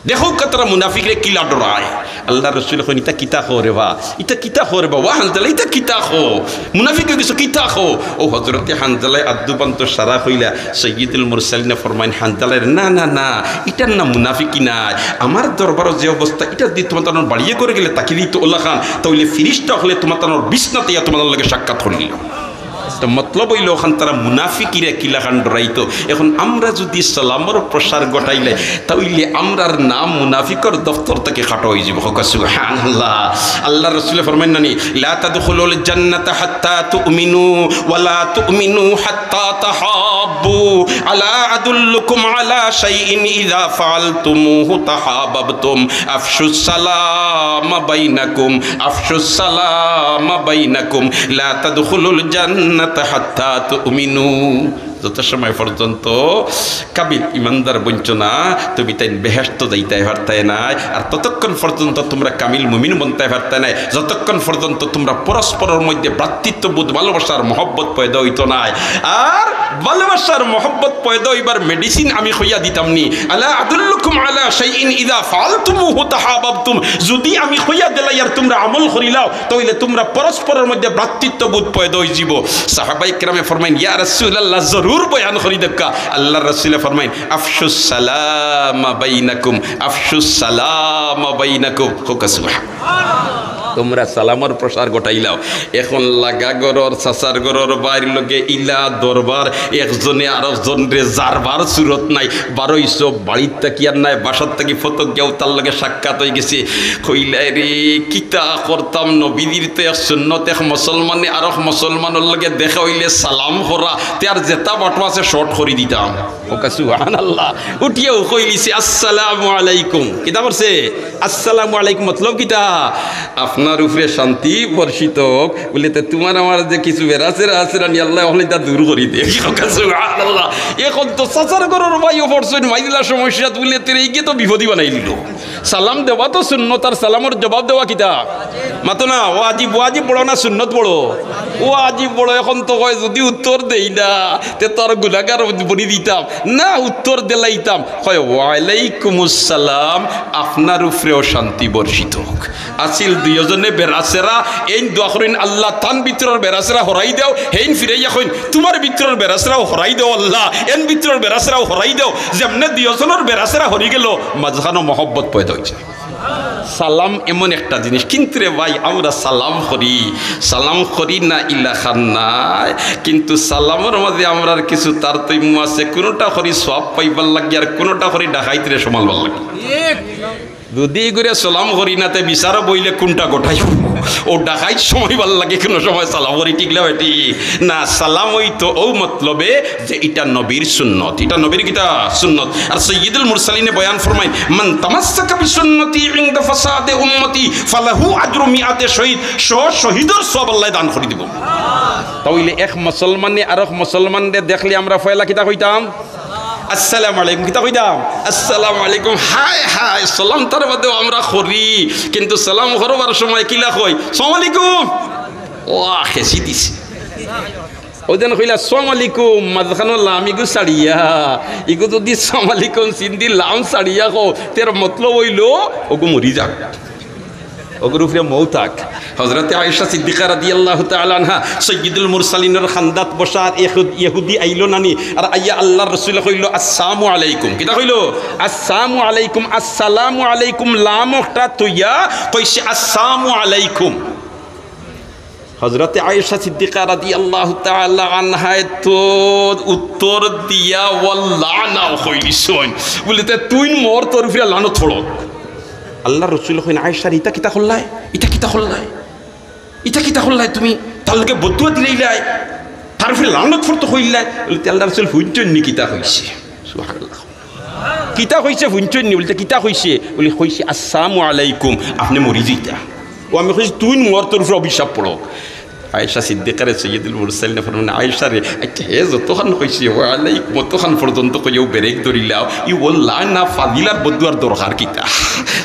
দেখউক্কা তারা মুনাফিকরে কিলা ডরায়। আল্লার রসুলে কইন, "ইতা কিতা কও রে বা, ইতা কিতা কও রে বা, ওয়া হানজালা, ইতা কিতা কও? মুনাফিক অইগেছো, কিতা কও?" অউ হযরতে হানজালায় আদ্দু বান্ত সারা কইলা, সাইয়্যিদুল মুরসালিনে ফরমাইন হানজালারে, "না, না, না, ইটার নাম মুনাফিকি নায়। আমার দরবারো যে অবস্থা, ইটা যুদি তুমাতানর বাড়িয়ে ঘরে গেলে থাকি দিতো অলাখান, তাইলে ফিরিস্তা অকলে তুমাতানর বিছনাত আইয়া তুমাতানর লগে সাক্ষাৎ করিলো।" তো মতলব অইলো, অখান তারা মুনাফিকিরে কিলাখান ডরাইতো। এখন আমরা যুদি সালামর প্রসার ঘটাইলাই, তাইলে আমরার নাম মুনাফিকর দফতর থাকি কাটা অইযিবো। কউক্কা সুবহানাল্লাহ। আল্লার রসুলে ফরমাইন না নি, "লা তাদখুলুল জান্নাতা হাত্তা তুমিনু, ওয়া লা তুমিনু হাত্তা তাহাব্বু, আলা আদুল্লুকুম আলা শাইইন ইযা ফাআলতুমুহু তাহাবাবতুম, আফশুস সালামা বাইনাকুম, আফশুস সালামা বাইনাকুম, লা তাদখুলুল জান্নাতা হাত্তা তুমিনু।" যত সময় পর্যন্ত কামিল ইমানদার বনছো না, তুমি তাইন বেহেশতো যাইতায় পারতায় নায়। আর ততক্ষণ পর্যন্ত তুমরা কামিল মুমিন বনতায় পারতায় নায়, যতক্ষণ পর্যন্ত তুমরা পরস্পরর মধ্যে ভ্রাতৃত্ববোধ, ভালোবাসার মহব্বত পয়দা অইতো নায়। আর ভালোবাসার মহব্বত পয়দা অইবার medicine আমি কইয়া দিতাম নি, আলা আদুল্লুকুম আলা শাইইন ইযা ফাআলতুমুহু তাহাবাবতুম, যুদি আমি কইয়া দিলাই আর তুমরা আমল করিলাও, তাইলে তুমরা পরস্পরর মধ্যে ভ্রাতৃত্ববোধ পয়দা অইযিবো। সাহাবায়ে কেরামে ফরমাইন, "ইয়া রাসূলুল্লাহ, জরুর বয়ান করি দেউক্কা।" আল্লার রসুলে ফরমাইন, "আফশুস সালামা বাইনাকুম, আফশুস সালামা বাইনাকুম।" কউক্কা সুবহান। তুমরা সালামর প্রসার ঘটাইলাও। এখন লাগা ঘরর, চাচার ঘরর ভাইর লগে ইলা দরবার, একজনে আরকজনরে জারবার সুরত নাই। বারইছো বাড়িত থাকি আর নায়, বাসার থাকি ফতক গিয়াউ তার লগে সাক্ষাৎ অইগেছে। কইলায় রে, কিতা করতাম, নবীজির তো এক সুন্নত, এক মুসলমানে আরক মুসলমানর লগে দেখা অইলে সালাম করা, তে আর যেতা বাটো আছে short করি দিতাম। কউক্কা সুবহানাল্লাহ। উঠিয়াউ কইলিছে, "আসসালামু আলাইকুম।" কিতা করছে? "আসসালামু আলাইকুম।" মতলব কিতা? "আপনার উপরে শান্তি বর্ষিত হোক।" বুলে, "তে তুমার আমার যে কিছু বেড়াছেড়া আছে না নি, আল্লায় অখন ইতা দূর করি দে।" কউক্কা সুবহানাল্লাহ। এখন তো চাচার ঘরর ভাইও পড়ছইন, মাইজলা সমস্যাত বুলে, "তে ইগে তো বিপদি বানাইলিলো।" সালাম দেওয়া তো সুন্নত, আর সালামর জবাব দেওয়া কিতা? মাতো না, ওয়াজিব, ওয়াজিব বড় না সুন্নত বড়? ওয়াজিব বড়। এখন তো কয়, "যুদি উত্তর দেই না, তে তো আর গুনাগার বনি দিতাম না, উত্তর দিলাইতাম।" কয়, "ওয়ালাইকুমুস সালাম, আপনার উপরেও শান্তি বর্ষিত হোক।" আছিল দুইওজনে বেড়াছেড়া, এইন দোয়া করইন, "আল্লাহ, তান ভিতরর বেড়াছেড়া হরাই দেও।" হেইন ফিরাইয়া কইন, "তুমার ভিতরর বেড়াছেড়াও হরাই দেও আল্লাহ, এন ভিতরর বেড়াছেড়াও হরাই দেও।" যেমনে দুইওজনর বেড়াছেড়া হরি গেলো, মাঝখানো মহব্বত পয়দা অইছে। সালাম এমন একটা জিনিস, কিন্তু রে ভাই, আমরা সালাম করি, সালাম করি না ইলাখান নায়, কিন্তু সালামর মাঝে আমরার কিছু তারতম্য আছে। কুনুটা করি সওয়াব পাইবার লাগি, আর কুনুটা করি ডাকাইতরে সামালবার লাগি। যুদি ইগুরে সালাম করি না, তে বিচারো বইলে কুনটা ঘটাইবো? অউ ডাকাইত সামালবার লাগি কুনু সময় সালাম করি, ঠিক না বেটি? না, সালাম অইতো অউ মতলবে যে ইটা নবীর সুন্নত, ইটা নবীর কিতা? সুন্নত। আর সাইয়্যিদুল মুরসালিনে বয়ান ফরমাইন, "মান তামাসসাকা বিসুন্নতি ইনদা ফাসাদে উম্মতি ফালাহু আজরু মিআতে শহীদ", শ শহীদর সওয়াব আল্লায় দান করি দিবো। তাইলে এক মুসলমানে আরক মুসলমানরে দেখলে আমরা পয়লা কিতা কইতাম? "আসসালামু আলাইকুম।" কিতা কইতাম? "আসসালামু আলাইকুম।" হায় হায়, সালাম তার বাদেও আমরা করি, কিন্তু সালাম করবার সময় কিলা কই? "আসসালামু আলাইকুম।" ও, খেছি দিছে। অউ যেন কইলা, "আসসালামু আলাইকুম", মাঝখানো লাম ইগু ছাড়িয়া, ইগু যুদি "আসসালামু আলাইকুম" চিন দি লাম ছাড়িয়া কও, তে এর মতলব অইলো, অগু মরি যাক। অগুর উপরে মউত আক। হযরতে আয়েশা সিদ্দিকা রাদিয়াল্লাহু তাআলা আনহা সাইয়্যিদুল মুরসালিনর কান্দাত বসা, আর ইহুদ-, ইহুদি আইলো না নি, আর আইয়া আল্লার রসুলে কইলো, "আসসালামু আলাইকুম।" কিতা কইলো? "আসসালামু আলাইকুম।" আসসালামু আলাইকুম, লাম অকটা থইয়া কইছে, "আসসালামু আলাইকুম।" হযরতে আয়েশা সিদ্দিকা রাদিয়াল্লাহু তাআলা আনহায় তো উত্তর দিয়া "ওয়াল্লানা" কইলিছইন। বুলে, "তে তুইন মর, তোর উপরে লানত পড়ো।" আল্লাহর রসুল কইন, "আয়েশারে, ইতা কিতা করলায়? ইতা কিতা করলায়? ইতা কিতা করলায় তুমি? তার লগে বদদোয়া দিলাইলায়, তার উপরে লানত পড়তো কইলায়।" বুলে, "তে আল্লাহর রসুল হুনছইন নি কিতা কইছে?" সুবহানাল্লাহ। "কিতা কইছে হুনছইন নি?" বুলে, "তে কিতা কইছে?" বুলে, কইছে, "আসসালামু আলাইকুম, আপনে মরি যাইতা।" ও আমি কইছি, "তুইন মর, তোর উপরে অভিশাপ পড়ো।" আয়েশা সিদ্দিকারে সৈয়দুল মুরসালিন ফরমান, "আয়েশারে, আচ্ছা, হে যতখান কইছে, ওয়া আলাইকুম, অতখান পর্যন্ত কইয়াও ব্রেক ধরিলাও, ই ওয়াল্লানা ফাজিলার বদদোয়ার দরকার কিতা?"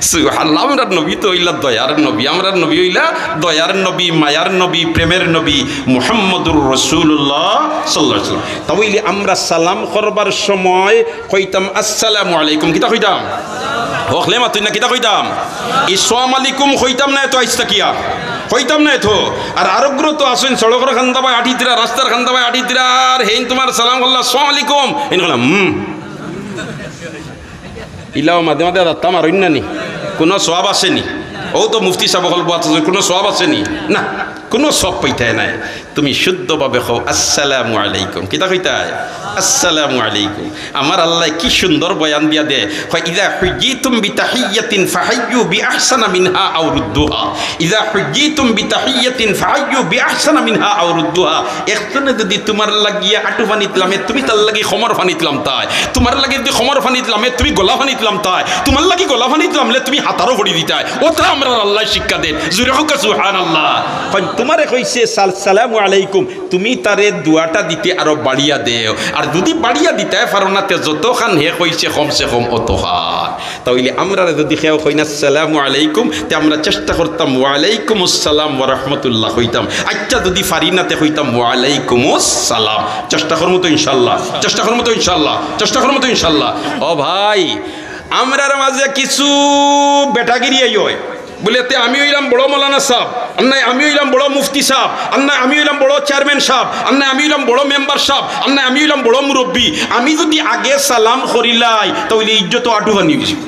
সুবহানাল্লাহ, আমরার নবী তো অইলা দয়ার নবী, আমরার নবী অইলা দয়ার নবী, মায়ার নবী, প্রেমের নবী, মুহাম্মদুর রাসূলুল্লাহ সাল্লাল্লাহু আলাইহি ওয়াসাল্লাম। তাইলে আমরা সালাম করবার সময় কইতাম, "আসসালামু আলাইকুম।" কিতা কইতাম? হকলে মাতইন না, কিতা কইতাম? ই সালাম আলাইকুম কইতাম না এত আইজ থাকিয়া? কইতাম না এত? আর আরোগ্র তো আছইন, সড়কর কান্দাবায় আটিতরা, রাস্তার কান্দাবায় আটিতরা, আর হেইন তুমার সালাম করলা, "আসসালামু আলাইকুম।" হেইন কইলাম, "হুম।" ইলাও মাঝে মাঝে দাত্তা মারইন না নি? কুনু সওয়াব আছে নি? ও তো মুফতি সাব অকল বওয়াত আছে, কুনু সওয়াব আছে নি? না, কুনু সওয়াব পাইতায় নায়। তুমি শুদ্ধভাবে কও, "আসসালামু আলাইকুম।" কিতা কইতায়? "আসসালামু আলাইকুম।" আমার আল্লায় কি সুন্দর বয়ান দিয়া দে, কয়, "ইযা হুয়্যিতুম বিতাহিয়্যাতিন ফাহাইয়্যু বিআহসানা মিনহা আও রুদ্দুহা। ইযা হুয়্যিতুম বিতাহিয়্যাতিন ফাহাইয়্যু বিআহসানা মিনহা আও রুদ্দুহা।" একজনে যদি তুমার লাগিয়া আটু পানিত লামে, তুমি তার লাগি কমর পানিত লামতায়। তুমার লাগি যদি কমর পানিত লামে, তুমি গলা পানিত লামতায়। তুমার লাগি গলা পানিত লামলে তুমি হাতারো পড়ি দিতায়। অতা আমরার আল্লায় শিক্ষা দেইন। জুরে কউক্কা সুবহানাল্লাহ। কইন, তুমারে কইছে সাল-, "সালামু আলাইকুম।" তুমি তারে দোয়াটা দিতে আরো বাড়িয়া দেও। আর যদি বাড়িয়া দিতায় পারো না, তে যতখান হে কইছে কমসে কম অতখান। তাইলে আমরারে যদি কেউ কইন, "আসসালামু আলাইকুম", তে আমরা চেষ্টা করতাম, "ওয়ালাইকুম আসসালাম ওয়া রাহমাতুল্লাহ" কইতাম। আচ্ছা, যদি পারি না, তে কইতাম, "ওয়ালাইকুম আসসালাম।" চেষ্টা করমু তো ইনশাআল্লাহ, চেষ্টা করমু তো ইনশাআল্লাহ, চেষ্টা করমু তো ইনশাআল্লাহ। ও ভাই, আমরার মাঝে কিছু বেটাগিরি অয়, বুলে, "তে আমি অইলাম বড় মৌলানা সাব, আর নায় আমি অইলাম বড় মুফতি সাব, আর নায় আমি অইলাম বড় চেয়ারম্যান সাব, আর নায় আমি অইলাম বড় মেম্বার সাব, আর নায় আমি অইলাম বড় মুরব্বি। আমি যদি আগে সালাম করিলাই, তাইলে ইজ্জত আটু পানি অইযিবো।"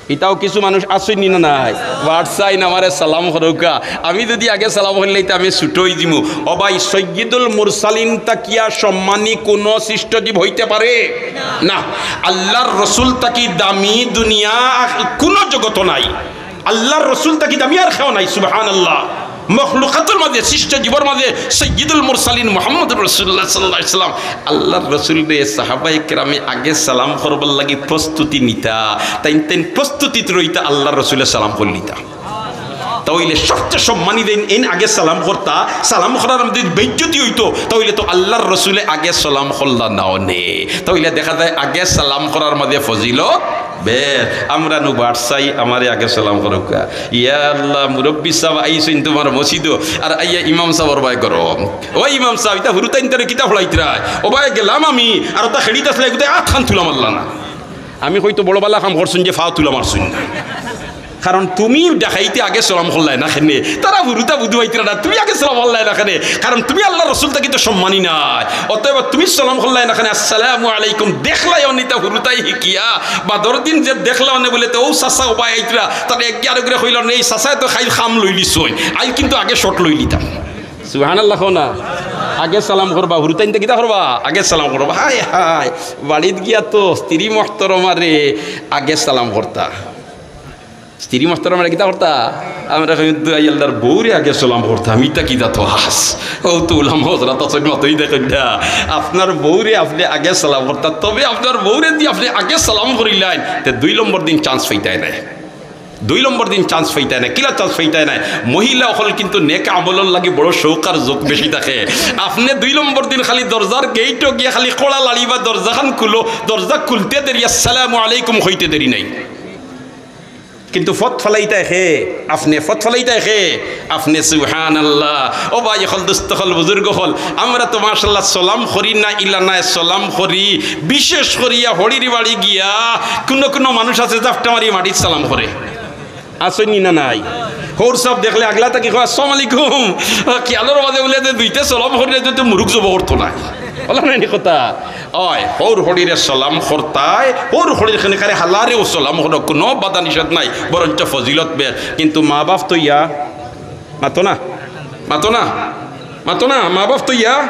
ইতাও কিছু মানুষ আছইন নি না নাই? WhatsApp-এ আমারে সালাম করউক্কা, আমি যদি আগে সালাম করিলাই, তে আমি ছুটো অইযিমু। ও ভাই, সৈয়দুল মুরসালিন থাকিয়া সম্মানী কুনু সৃষ্টজীব অইতে পারে? না। আল্লাহর রসুল থাকি দামি দুনিয়া আর কুনু জগতো নাই। আল্লাহর রসুল থাকি দামি আর কেউ নাই। সুবহানাল্লাহ। মখলুকাতর মাঝে, সৃষ্ট জীবর মাঝে সৈয়দুল মুরসালিন মুহাম্মদুর রাসূলুল্লাহ সাল্লাল্লাহু আলাইহি ওয়াসাল্লাম। আল্লাহর রসুলরে সাহাবায়ে কেরামে আগে সালাম করবার লাগি প্রস্তুতি নিতা, তাইন তাইন প্রস্তুতিত রইতা, আল্লাহর রসুলে সালাম করিলিতা। তাইলে সবচেয়ে সম্মানী যেইন, এইন আগে সালাম করতা, সালাম করার মধ্যে বেইজ্জতি অইতো, তাইলে তো আল্লাহর রসুলে আগে সালাম করলা না অনে। তাইলে দেখা যায় আগে সালাম করার মধ্যে ফজিলত বেশ। আমরা নু বাড়ছাই, আমারে আগে সালাম করউক্কা। ইয়া আল্লাহ, মুরব্বি সাব আইছইন তুমার মসজিদো, আর আইয়া ইমাম সাবর বায় গরম। "ও ইমাম সাব, ইতা হুরুতাইন্তরে কিতা পড়াইতরায়?" "ও বায় গেলাম আমি, আর অতা খেড়িত আছলা, এগুতে আতখান তুলা মারলা না।" আমি কই, "তো বড় বালা কাম করছইন যে ফাও তুলা মারছইন না।" কারণ তুমি ডাকাইতে আগে সালাম করলায় না কেনে? তারা হুরুতা বুঝ পাইতরা না, তুমি আগে সালাম করলায় না কেনে? কারণ তুমি আল্লাহর রসুল থাকি তো সম্মানী নায়। অতএব তুমি সালাম করলায় না কেনে? "আসসালামু আলাইকুম।" দেখলায় অনে ইতা হুরুতাই হিকিয়া, বাদর দিন যে দেখলা অনে বুলে, "তে অউ চাচা ও বায় আইতরা", তারা একে আরকরে কইলা, "নে, ই চাচায় তো খাইল কাম লইলিছইন, আইল কিন্তু আগে শট লইলিতাম।" সুবহানাল্লাহ কও না। আগে সালাম করবা, হুরুতাইন্তে কিতা করবা? আগে সালাম করবা। হায় হায়, বাড়িত গিয়া তো স্ত্রী মহতরমারে আগে সালাম করতা। স্ত্রী মহতরমারে কিতা করতা? আমরা কই, "দুই আল্লাহর বউরে আগে সালাম করতাম, ইতা কিতা তো হাস।" অউ তো উলামা হজরত আছইন, মাতইন দেখইন না। আপনার বউরে আপনে আগে সালাম করতা, তবে আপনার বউরে দি আপনে আগে সালাম করিলাইন, তে দুই নম্বর দিন চান্স পাইতায় নায়। দুই নম্বর দিন চান্স পাইতায় নায়। কিলা চান্স পাইতায় নায়? মহিলা অকল কিন্তু নেক আমলর লাগি বড় শৌক আর জোক বেশি থাকে। আপনে দুই নম্বর দিন খালি দরজার গেইটো গিয়া খালি কড়া লাড়িবা, "দরজাখান খুলো", দরজা খুলতে দেরি, "আসসালামু আলাইকুম" কইতে দেরি নাই। কিন্তু ফত ফালাইতায় কে? আপনে। ফত ফালাইতায় কে? আপনে। সুবহানাল্লাহ। ও ভাই অকল, দোস্ত অকল, বুজুর্গ অকল, আমরা তো মাশাআল্লাহ সালাম করি না, ইলা নায় সালাম করি। বিশেষ করিয়া হড়ির বাড়ি গিয়া কুনু কুনু মানুষ আছে জাপটা মারি মাটিত সালাম করে। আছইন নি না নাই? হউর সাব দেখলে আগলা থাকি কয়, "আসসালামু আলাইকুম।" খিয়ালর মাঝে বুলে যে দুইটা সালাম করি না, তো মুরুগ জব করতো না। অলা নায় নি কথা? অয়, হউর হড়িরে সালাম করতায়, হউর হড়ির খানিকারে হালারেও সালাম করো, কুনু বাধা নিষেধ নাই, বরঞ্চ ফজিলত বেশ। কিন্তু মা বাপ তো ইয়া মাতো না। মাতো না, মাতো না, মা বাপ তো ইয়া।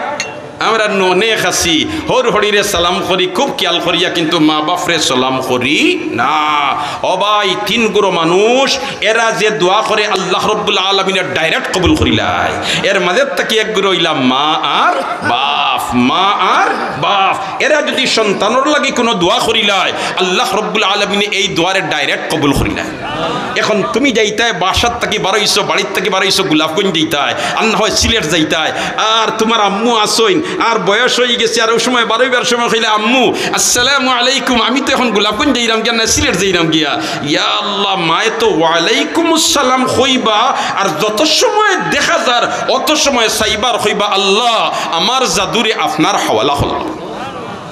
আমরা ননে খাসি, হর হরিরে সালাম করি খুব খেয়াল করিয়া, কিন্তু মা বাপরে সালাম করি না। ও ভাই, তিন গুরু মানুষ, এরা যে দোয়া করে আল্লাহ রব্বুল আলামিনে direct কবুল করিলায়। এর মাঝে থাকি এক গুরু অইলা মা আর বাপ, মা আর বাপ। এরা যদি সন্তানর লাগি কোনো দোয়া করিলায়, আল্লাহ রব্বুল আলামিনে এই দোয়ারে direct কবুল করিলায়। এখন তুমি যাইতায়, বাসার থাকি বারইছো, বাড়ির থাকি বারইছো, গোলাপগঞ্জ যাইতায়, আর না হয় সিলেট যাইতায়, আর তুমার আম্মু আছইন, আর বয়স অইগেছে, আর অউ সময় বারইবার সময় কইলে, "আম্মু, আসসালামু আলাইকুম, আমি তো এখন গোলাপগঞ্জ যাইরাম গিয়া, না সিলেট যাইরাম গিয়া।" ইয়া আল্লাহ, মায়ে তো ওয়ালাইকুম আসসালাম কইবা, আর যত সময় দেখা যার, অত সময় চাইবা আর কইবা, "আল্লাহ, আমার জাদুরে আপনার হাওয়ালা করলাম।"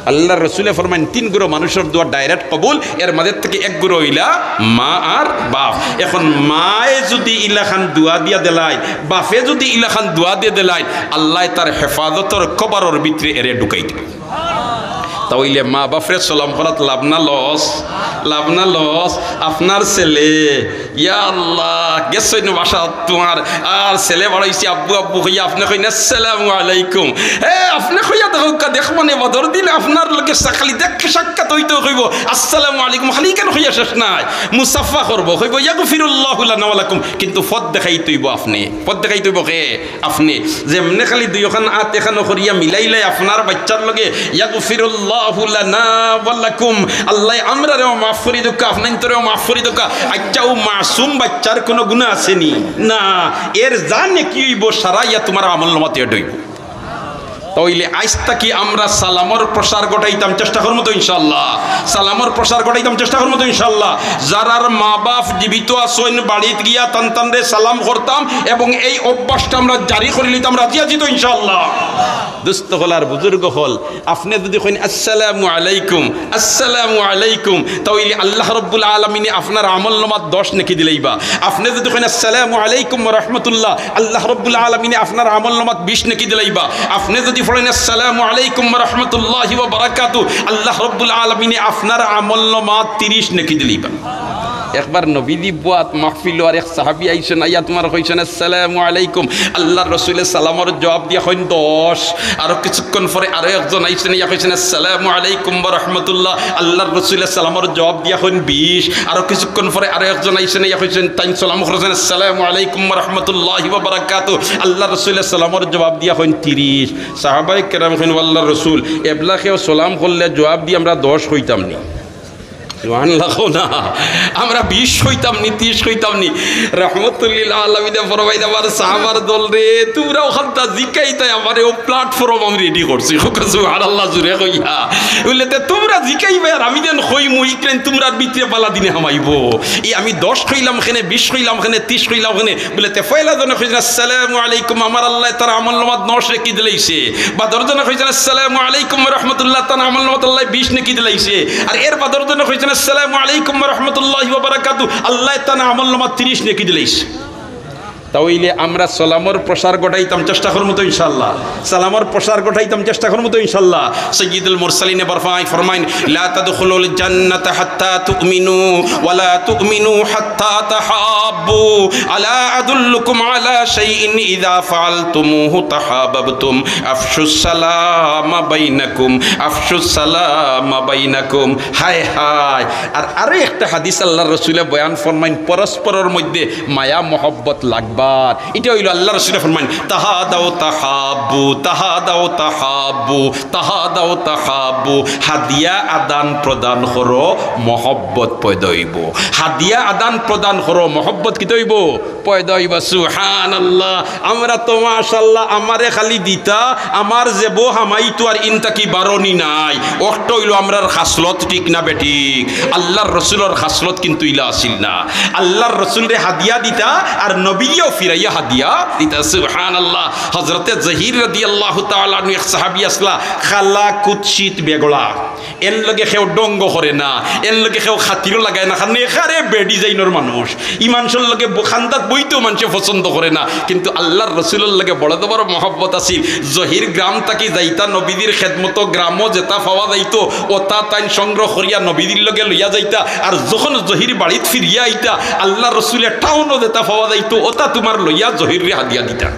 আল্লাহর রসুলে ফরমাইন, তিন গুরু মানুষর দোয়া direct কবুল, এর মাঝে থাকি এক গুরু অইলা মা আর বাপ। এখন মায়ে যদি ইলাখান দোয়া দিয়া দিলাইন, বাপে যদি ইলাখান দোয়া দিয়া দিলাইন, আল্লায় তার হেফাজতর কবরর ভিতরে এরে ঢুকাই দিবা। তা অইলে মা বাপরে সালাম করাত লাভ না লস? লাভ না লস? আপনার ছেলে, ইয়া আল্লাহ, গেছইন বাসাত তুমার, আর ছেলে বারইছে, "আব্বু, আব্বু" কইয়া, আপনে কইন, "আসসালামু আলাইকুম।" হে, আপনে কইয়া দেখউক্কা, দেখ মানে বাদর দিন আপনার লগে সা-, খালি দেখ সাক্ষাৎ অইতো কইবো, "আসসালামু আলাইকুম", খালি ইখান কইয়া শেষ নায়, মুসাফা করবো, কইবো, "ইয়াগফিরুল্লাহু লানা ওয়া লাকুম", কিন্তু পথ দেখাইতো অইবো আপনে, পথ দেখাইতো অইবো কে? আপনে যেমনে খালি দুইওখান আত এখানো করিয়া মিলাইলে আপনার বাইচ্চার লগে, "ইয়াগফিরুল্লাহু লানা ওয়া লাকুম", আল্লায় আমরারেও মাফ করি দেউক্কা, আপনাইন্তরেও মাফ করি দেউক্কা। আইচ্ছা, অউ মাসুম বাইচ্চার কুনু গুনা আছে নি? না। এর যা নেকি অইবো, সারা ইয়া তুমার আমলনামাত add অইবো। তা অইলে আইজ থাকি আমরা সালামর প্রসার ঘটাইতাম চেষ্টা করমু তো ইনশাআল্লাহ। সালামর প্রসার ঘটাইতাম চেষ্টা করমু তো ইনশাআল্লাহ। যারার মা বাপ জীবিত আছইন, বাড়িত গিয়া তান তানরে সালাম করতাম এবং এই অভ্যাসটা আমরা জারি করি লইতাম, রাজি আছি তো ইনশাআল্লাহ? দোস্ত অকল আর বুজুর্গ অকল, আপনে যদি কইন, "আসসালামু আলাইকুম, আসসালামু আলাইকুম", তা অইলে আল্লাহ রব্বুল আলামিনে আপনার আমলনামাত দশ নেকি দিলাইবা। আপনে যদি কইন, "আসসালামু আলাইকুম ওয়া রাহমাতুল্লাহ", আল্লাহ রব্বুল আলামিনে আপনার আমলনামাত বিশ নেকি দিলাইবা। আপনে যদি পড়ইন, "আসসালামু আলাইকুম ওয়া রাহমাতুল্লাহি ওয়া বারাকাতু", আল্লাহ রব্বুল আলামিনে আপনার আমলনামাত তিরিশ নেকি দিলাইবা। একবার নবীজি বওয়াত মাহফিলো আর এক সাহাবী আইছইন, আইয়া তুমার কইছইন, "আসসালামু আলাইকুম।" আল্লাহর রসুলে সালামর জবাব দিয়া কইন দশ। আরো কিছুক্ষণ পরে আরো একজন আইছইন, আইয়া কইছইন, "আসসালামু আলাইকুম ওয়া রাহমাতুল্লাহ।" আল্লাহর রসুলে সালামর জবাব দিয়া কইন বিশ। আরো কিছুক্ষণ পরে আরো একজন আইছইন, আইয়া কইছইন, তাইন সালাম করছইন, "আসসালামু আলাইকুম ওয়া রাহমাতুল্লাহি ওয়া বারাকাতু।" আল্লাহর রসুলে সালামর জবাব দিয়া কইন তিরিশ। সাহাবায়ে কেরাম কইন, "ও আল্লাহর রসুল, এবলা কেউ সালাম করলে জবাব দি আমরা দশ কইতাম নি?" সুবহানাল্লাহ কও না। আমরা বিশ কইতাম নি, তিরিশ কইতাম নি? রহমতুল্লিল আলামিনে ফরমাইন, "আমার সাহাবার দল রে, তুমরা অখানতা জিকাইতায় আমারে, অউ platform আমি ready করছি।" কউক্কা সুবহানাল্লাহ জুরে কইয়া। বুলে, "তে তুমরা জিকাইবায় আর আমি যেন কইমু, ইখান তুমরার ভিতরে বালা দিনে হামাইবো। ই আমি দশ কইলাম কেনে, বিশ কইলাম কেনে, তিরিশ কইলাম কেনে?" বুলে, "তে পয়লা জনে কইছইন, 'আসসালামু আলাইকুম, আমার আল্লায় তার আমলনামাত দশ নেকি দিলাইছে।' বাদর জনে কইছইন, 'আসসালামু আলাইকুম ওয়া রাহমাতুল্লাহ, তান আমলনামাত আল্লায় বিশ নেকি দিলাইছে।' আর এর বাদর জনে কইছইন, 'আসসালামু আলাইকুম ওয়া রাহমাতুল্লাহি ওয়া বারাকাতু, আল্লায় তান আমলনামাত তিরিশ নেকি দিলাইছে।'" তা অইলে আমরা সালামর প্রসার ঘটাইতাম চেষ্টা করমু তো ইনশাআল্লাহ। সালামর প্রসার ঘটাইতাম চেষ্টা করমু তো ইনশাআল্লাহ। সাইয়্যিদুল মুরসালিনে বরফাই ফরমাইন, "লা তাদখুলুল জান্নাতা হাত্তা তু'মিনু, ওয়া লা তু'মিনু হাত্তা তাহাব্বু। আলা আদুল্লুকুম আলা শাইইন ইযা ফাআলতুমুহু তাহাবাবতুম। আফশুস সালামা বাইনাকুম, আফশুস সালামা বাইনাকুম।" হায় হায়। আর আরো একটা হাদিস আল্লাহর রসুলে বয়ান ফরমাইন, পরস্পরর মধ্যে মায়া মহব্বত লাগবার। ইটা অইলো আল্লাহর রসুলে ফরমাইন, "তাহাদাউ তাহাব্বু, তাহাদাউ তাহাব্বু, তাহাদাউ তাহাব্বু।" হাদিয়া আদান প্রদান করো, মহব্বত পয়দা অইবো। হাদিয়া আদান প্রদান করো, মহব্বত কিতা অইবো? পয়দা অইবা। সুবহানাল্লাহ। আমরা তো মাশাআল্লাহ, আমারে খালি দিতা, আমার জেবো হামাইতো, আর ইন থাকি বারনি নাই। অকটা অইলো আমরার খাসলত ঠিক না বেঠিক? আল্লাহর রসুলর খাসলত কিন্তু ইলা আছিল না। আল্লাহর রসুলরে হাদিয়া দিতা আর নবীরেও ফিরাইয়া হাদিয়া দিতা। সুবহানাল্লাহ। হযরতে জহির রাদিয়াল্লাহু তাআলা আনহু এক সাহাবী আছলা, কালা কুৎসিত বেগলা। এন লগে কেউ ঢং করে না, এন লগে কেউ খাতিরও লাগায় না, কারণ একেবারে বেডিজাইনর মানুষ। ই মানষর লগে ব-, খান্দাত বইতেও মানষে পছন্দ করে না, কিন্তু আল্লাহর রসুলর লগে বড় জবর মহব্বত আছিল। জহির গ্রাম থাকি যাইতা নবীজির খেদমতো, গ্রামো যেতা পাওয়া যাইতো, অতা তাইন সংগ্রহ করিয়া নবীজির লগে লইয়া যাইতা। আর যখন জহির বাড়িত ফিরিয়া আইতা, আল্লাহর রসুলে টাউনো যেতা পাওয়া যাইতো, অতা তুমার লইয়া জহিররে হাদিয়া দিতা।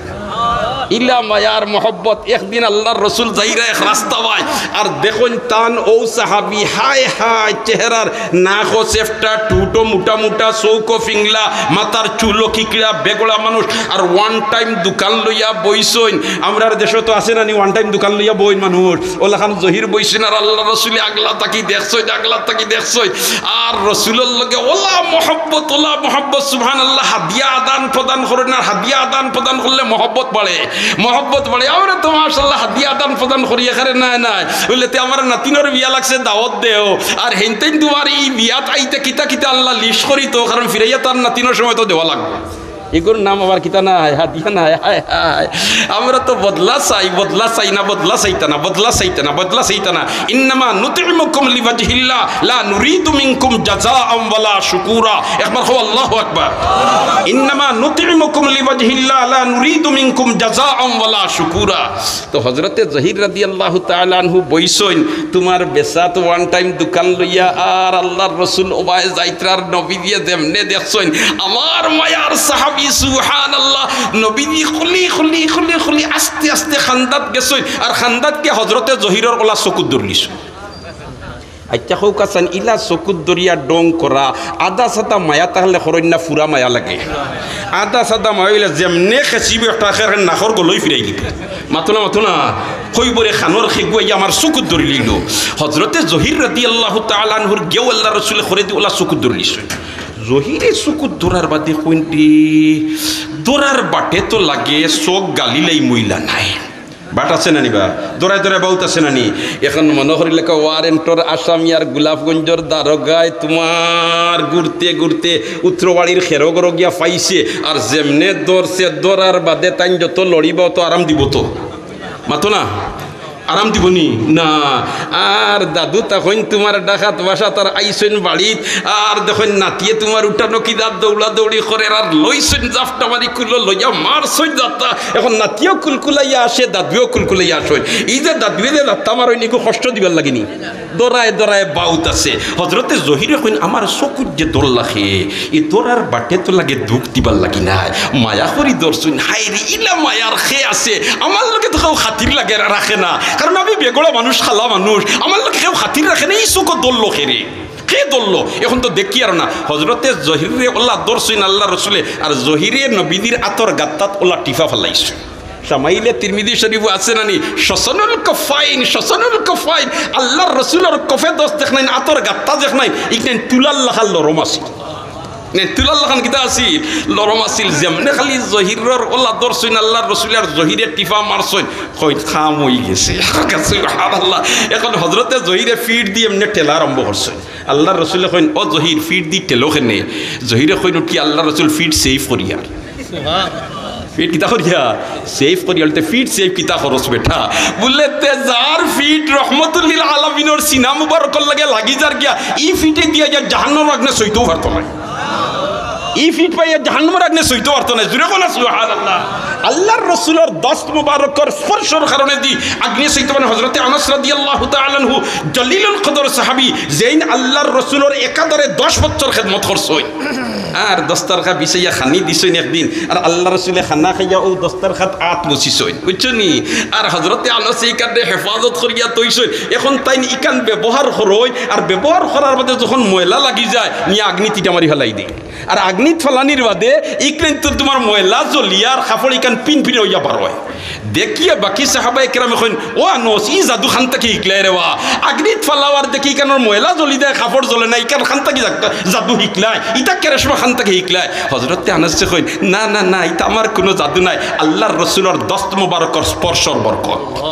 ইলা মায়ার মহব্বত। একদিন আল্লার রসুল যাইরা এক রাস্তা বায়, আর দেখইন তান অউ সাহাবি, হায় হায়, চেহারার নাকও চেফটা, ঠুটো মুটা মুটা, চউখও ফিংলা, মাথার চুলও কিকড়া, বেগড়া মানুষ, আর ওয়ান টাইম দোকান লইয়া বইছইন। আমরার দেশো তো আছে না নি, ওয়ান টাইম দোকান লইয়া বইন মানুষ, অলাখান জহির বইছইন, আর আল্লার রসুলে আগলা থাকি দেখছইন, আগলা থাকি দেখছইন, আর রসুলর লগে অলা মহব্বত, অলা মহব্বত, সুবহানাল্লাহ। হাদিয়া আদান প্রদান করইন, আর হাদিয়া আদান প্রদান করলে মহব্বত বাড়ে, মহব্বত বাড়ে। আমরা তো মাশাআল্লাহ হাদিয়া আদান প্রদান করি, এখানে নাই নাই। বললে, "তে আমার নাতিনর বিয়া লাগছে, দাওয়াত দেও।" আর হেনতেন তোমার ই বিয়াত আইতে কিতা কিতা আল্লাহ লিস্ট করি তো, কারণ ফিরাইয়া তার নাতিনর সময় তো দেওয়া লাগবে। এগুর নাম আবার কিতা নাই, হাদিয়া নাই। হায় হায়, আমরা তো বদলা চাই, বদলা চাই না, বদলা চাইতা না, বদলা চাইতা না, বদলা চাইতা না। ইন্নামা নুতইমুকুম লিওয়াজহিল্লাহ লা নুরিদু মিনকুম জাযাআম ওয়ালা শুকুরা। একবার কও আল্লাহু আকবার। ইন্নামা নুতইমুকুম লিওয়াজহিল্লাহ লা নুরিদু মিনকুম জাযাআম ওয়ালা শুকুরা। তো হযরতে জহির রাদিয়াল্লাহু তাআলা আনহু বইছইন, তোমার বেসাত ওয়ান টাইম দোকান লইয়া, আর আল্লার রসুল ওবায় যাইত্রার নবীজিয়ে যেমনে দেখছইন, আমার মায়ার সাহাবি, সুবহানাল্লাহ, নবীজি খুলি খুলি খুলি খুলি আস্তে আস্তে খান্দাত গেছইন, আর খান্দাত গিয়া হযরতে জহিরর অলা চকুত ধরলিছইন। আচ্ছা, কউক্কা চাইন, ইলা চকুত ধরিয়া ঢং করা, আধা সাদা মায়া তাহলে করইন না, পুরা মায়া লাগে। আধা সাদা মায়া অইলে যেমনে খেচিব একটা খের নাকর গলই ফিরাই দিবো। মাতো না, মাতো না। কইবো রে, খানোর খেগুয়াই আমার চকুত ধরিলিলো। হযরতে জহির রাদিয়াল্লাহু তাআলা আনহুর গেউ আল্লার রসুলে করেদি অলা চকুত ধরলিছইন। জহিরে চকুত ধরার বাদে কইন রে, ধরার বাটে তো লাগে চোখ গালিলাই মইলা নাই। বাট আছে না নি বা? দৌড়ায় দৌড়ায় বাউত আছে না নি? এখন মনো করিলে কয় ওয়ারেন্টর আসামি আর গোলাপগঞ্জর দারোগায় তোমার ঘুরতে ঘুরতে উত্তরবাড়ির খেরো ঘরো গিয়া পাইছে, আর যেমনে ধরছে, ধরার বাদে তাইন যত লড়িবা অত আরাম দিবো তো। মাতো না? আরাম দিবো নি? না। আর দাদু তখন তোমার ডাকাত বাসাত আর আইছইন বাড়িত, আর দেখইন নাতিয়ে তোমার উঠানো কি দাঁত দৌড়াদৌড়ি করের, আর লইছইন জাপটা মারি কুলো লইয়া মারছইন জাপটা। এখন নাতিও কুলকুলাইয়া আসে, দাদুও কুলকুলাইয়া আসইন। ই যে দাদুয়ে যে জাপটা মারইন, ইগু কষ্ট দিবার লাগি নি? দৌড়ায় দৌড়ায় বাউত আছে। হযরতে জহিরে কইন, আমার চকুত যে ধরলা হে, ই ধরার বাটে তো লাগে দুখ দিবার লাগি নায়, মায়া করি ধরছইন। হায় রে, ইলা মায়ার কে আছে? আমার লগে তো কেউ খাতির লাগে রাখে না, কারণ আমি বেগড়া মানুষ, কালা মানুষ, আমার লগে কেউ খাতির রাখে না। ই চকুত ধরলো কে রে? কে ধরলো? এখন তো দেখিয়ার না। হযরতে জহিররে অলা ধরছইন আল্লার রসুলে, আর জহিরে নবীজির আতর গাত্তাত অলা টিফা ফালাইছইন। শামাইলে তিরমিজি শরীফো আছে না নি? হসনুল কফাইন, হসনুল কফাইন। আল্লার রসুলর কফে দস্ত দেখনাইন, আতর গাত্তা দেখনাইন, ইখান তুলার লাখান লরম আছিল। নে, তুলার লাখান কিতা আছিল? লরম আছিল। যেমনে খালি জহিরর অলা ধরছইন আল্লার রসুলে আর জহিরে টিফা মারছইন, কইন কাম অইগেছে। সুবহানাল্লাহ। এখন হযরতে জহিরে ফিট দি এমনে ঠেলা আরম্ভ করছইন। আল্লার রসুলে কইন, ও জহির, ফিট দি ঠেলো কেনে? জহিরে কইন, উঠি আল্লার রসুল ফিট সেভ করিয়ার। ফিট কিতা করিয়া? সেভ করিয়া। বলতে, ফিট সেভ কিতা করস বেটা? বুলে, তে যার ফিট রহমতুল্লিল আলামিনর সিনা মুবারকর লগে লাগি যার গিয়া, ই ফিটে দিয়া গিয়া জাহান্নামর আগুনে সইতেও পারতো নায়। ই ফিট পাইয়া জাহান্নামর আগুনে সইতেও পারতো নায়। জুরে কও না সুবহানাল্লাহ। আল্লার রসুলর দস্ত মুবারকর স্পর্শর কারণে দি আগুনে সইতে পারে। হযরতে আনাস রাদিয়াল্লাহু তাআলা আনহু, জলিলুল কদর সাহাবী, যেইন আল্লার রসুলর একাধারে দশ বছর খেদমত করছইন। আর দস্তরখা বিছাইয়া খানি দিছইন একদিন, আর আল্লার রসুলে খানা খাইয়া অউ দস্তরখাত আত মুছিছইন, বুঝছো নি? আর হযরতে আনাসে ইখানরে হেফাজত করিয়া থইছইন। এখন তাইন ইখান ব্যবহার করইন, আর ব্যবহার করার বাদে যখন ময়লা লাগি যায়, নিয়া আগুনিত ইটা মারি ফালাই দেইন। আর আগুনিত ফালানির বাদে ইখান তো তোমার ময়লা জ্বলিয়া আর কাপড় ইখান পিনপিন অইয়া বার অয়। দেখিয়া বাকি সাহাবায়ে কেরামে কইন, "ও আনস, ই জাদু খান থাকি হিকলায় রে বা? আগুনিত ফালাও আর দেখি ইখানর ময়লা জ্বলি যায়, কাপড় জ্বলে না, ইখান খান থাকি জাদু, জাদু হিকলায়, ইটা কেরেশমা খান থাকি হিকলায়?" হযরতে আনাসে কইন, "না, না, না, ইটা আমার কুনু জাদু নায়, আল্লার রসুলর দস্ত মুবারকর স্পর্শর বরকত।"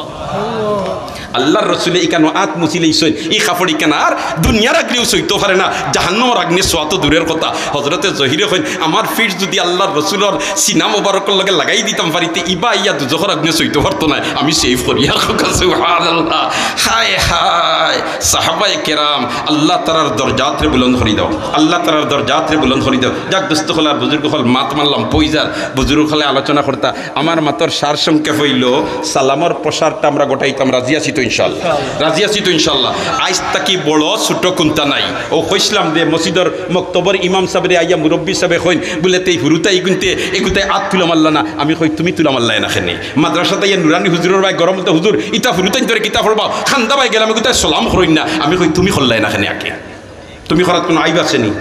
আল্লার রসুলে ইখানো আত মুছিলাইছইন, ই কাপড় ইখান আর দুনিয়ার আগুনেও সইতো পারে না, জাহান্নামর আগুনে সোয়া তো দূরের কথা। হযরতে জহিরে কইন, "আমার ফিট যুদি আল্লার রসুলর সিনা মোবারকর লগে লাগাই দিতাম পারি, তে ইবা আইয়া দুজখর আগুনে সইতো পারতো নায়, আমি সেভ করি।" আর কউক্কা সুবহানাল্লাহ। হায় হায়, সাহাবায়ে কেরাম, আল্লাহ তারার দরজাতরে বুলন্দ করি দেও, আল্লাহ তারার দরজাতরে বুলন্দ করি দেও। যাক দোস্ত অকল আর বুজুর্গ অকল, মাত মারলাম, পইজার বুজুর্গ অকলে আলোচনা করতা, আমার মাতর সার সংক্ষেপ অইলো, সালামর প্রসারটা আমরা ঘটাইতাম, রাজি আছি তো ইনশাআল্লাহ। রাজি আছি তো ইনশাআল্লাহ? আইজ থাকি বড় ছোট কুন্তা নাই। অউ কইছলাম যে মসজিদর মক্তবর ইমাম সাবরে আইয়া মুরব্বি সাবে কইন, বুলে, "তে ই হুরুতাইগুনতে এগুতায় আত তুলা মারলা না।" আমি কই, "তুমি তুলা মারলায় না কেনে?" মাদ্রাসাত আইয়া নুরানি হুজুরর বায় গরম তো, "হুজুর, ইতা হুরুতাইন্তরে কিতা করবা? খান্দা বায় গেলাম, এগুতায় সালাম করইন না।" আমি কই, "তুমি করলায় না কেনে আগে? তুমি করাত কুনু আইব আছে নি?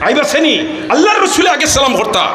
আইব আছে নি? আল্লার রসুলে আগে সালাম করতা।"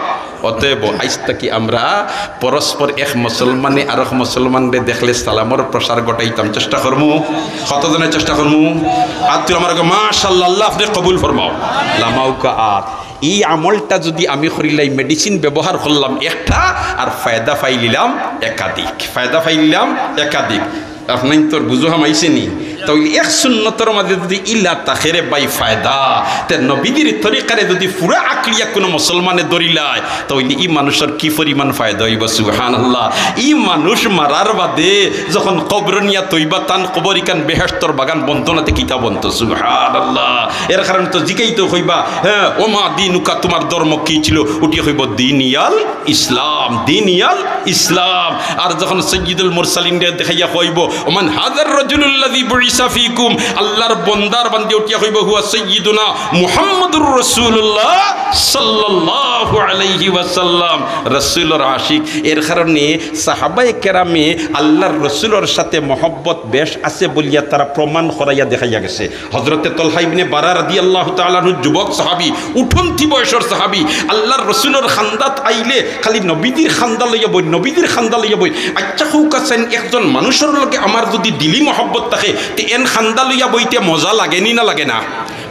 অতএব আইজ থাকি আমরা পরস্পর এক মুসলমানে আরক মুসলমানরে দেখলে সালামর প্রসার ঘটাইতাম, চেষ্টা করমু। কতজনে চেষ্টা করমু? আত তুলা আমার আগে, মাশাআল্লাহ, আল্লায় আপনে কবুল ফরমাও। লামাউকা আত। ই আমলটা যুদি আমি করিলাই, medicine ব্যবহার করলাম একটা, আর ফায়দা পাইলিলাম একাধিক, ফায়দা পাইলিলাম একাধিক। আপনাইনতর বুঝো হামাইছে নি? তাইলে এক সুন্নতর মাঝে যুদি ইলা থাকে রে ভাই ফায়দা, তে নবীজির তরিকারে যুদি পুরা আঁকড়িয়া কুনু মুসলমানে ধরিলায়, তাইলে ই মানুষর কি পরিমাণ ফায়দা অইবো? সুবহানাল্লাহ। ই মানুষ মারার বাদে যখন কবরো নিয়া থইবা, তান কবর ইখান বেহেশতর বাগান বনতো না তে কিতা বনতো? সুবহানাল্লাহ। এর কারণে তো জিকাইতো কইবা, হ্যাঁ, "ওমা দীনুকা, তুমার ধর্ম কি ছিল?" উঠিয়া কইবো, "দীনিয়াল ইসলাম, দীনিয়াল ইসলাম।" আর যখন সাইয়্যিদুল মুরসালিনরে দেখাইয়া কইবো, "ওমান হাযার রাজুলুল্লাযী বুইসা ফীকুম," আল্লার বন্দার বান্দি উঠিয়া কইবো, "হুয়া সাইয়্যিদুনা মুহাম্মাদুর রাসূলুল্লাহ সাল্লাল্লাহু আলাইহি ওয়াসাল্লাম।" রাসূলর আশিক। এর কারণে সাহাবায়ে কেরামে আল্লার রাসূলর সাথে মহব্বত বেশ আছে বলিয়া তারা প্রমাণ করাইয়া দেখাইয়া গেছে। হযরতে তলহা ইবনে বারা রাদিয়াল্লাহু তাআলা আনহু যুবক সাহাবী, উঠন্তি বয়সর সাহাবী, আল্লার রাসূলর খান্দাত আইলে খালি নবীজির খান্দা লইয়া বইন, নবীজির খান্দা লইয়া বইন। আচ্ছা, কউক্কা চাইন, একজন মানুষর লগে আমার যুদি দিলি মহব্বত থাকে, তে এন খান্দা লইয়া বইতে মজা লাগে নি না লাগে না?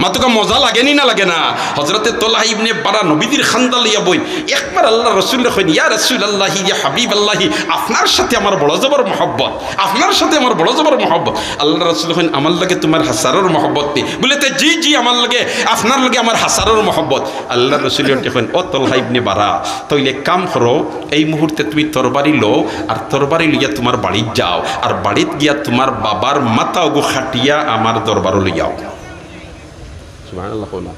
মাতউক্কা, মজা লাগে নি না লাগে না? হযরতে তলহা ইবনে বারা নবীজির খান্দা লইয়া বইন। একবার আল্লার রাসূলরে কইন, "ইয়া রাসূলাল্লাহি, ইয়া হাবিবাল্লাহি, আপনার সাথে আমার বড় জবর মহব্বত।" আপনার সাথে আমার বড় জবর মহব্বত। আল্লার রাসূলে কইন, "আমার লগে তুমার হাছারর মহব্বত নি?" বুলে, "তে জি, জি, আমার লগে, আপনার লগে আমার হাছারর মহব্বত।" আল্লার রাসূলে কইন, "ও তলহা ইবনে বারা, তাইলে এক কাম করো, এই মুহূর্তে তুমি তরবারি লও, আর তরবারি লইয়া তুমার বাড়িত যাও, আর বাড়িত গিয়া তুমার বাবার মাথা অগু কাটিয়া আমার দরবারো লইয়াও।" সুবহানাল্লাহ কইলা।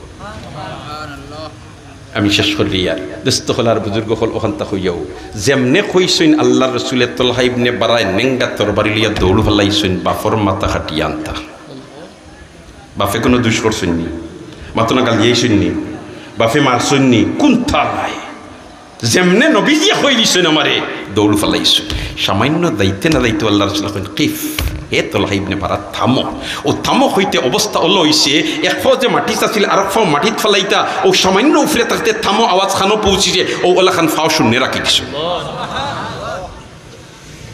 আমি শেষ করি আর দোস্ত অকল আর বুজুর্গ অকল অখানতা কইয়াও, যেমনে কইছইন আল্লার রাসূলে তলহা ইবনে বারায় নেংগা তরবারি লইয়া দৌড় ফালাইছইন, বাফর মাথা কাটিয়া আনতা। বাফে কুনু দুষ করছইন নি? মাতো না, গালিয়াইছইন নি? বাফে মারছইন নি? কুন্তা নাই। যেমনে নবীজিয়ে কইলিছইন আমারে, দৌড় ফালাইছইন। সামান্য যাইতে না যাইতে আল্লার রাসূলে কইন, "কিফ, হে তলহা ইবনে বারা, থামো।" অউ থামো কইতে অবস্থা অলা অইছে, এক পাও যে মাটিত আছিল, আরক পাও মাটিত ফালাইতা, অউ সামান্য উপরে থাকতে থামো আওয়াজ খানো পৌঁছিছে, অউ অলাখান পাও শূন্যে রাখি দিছে।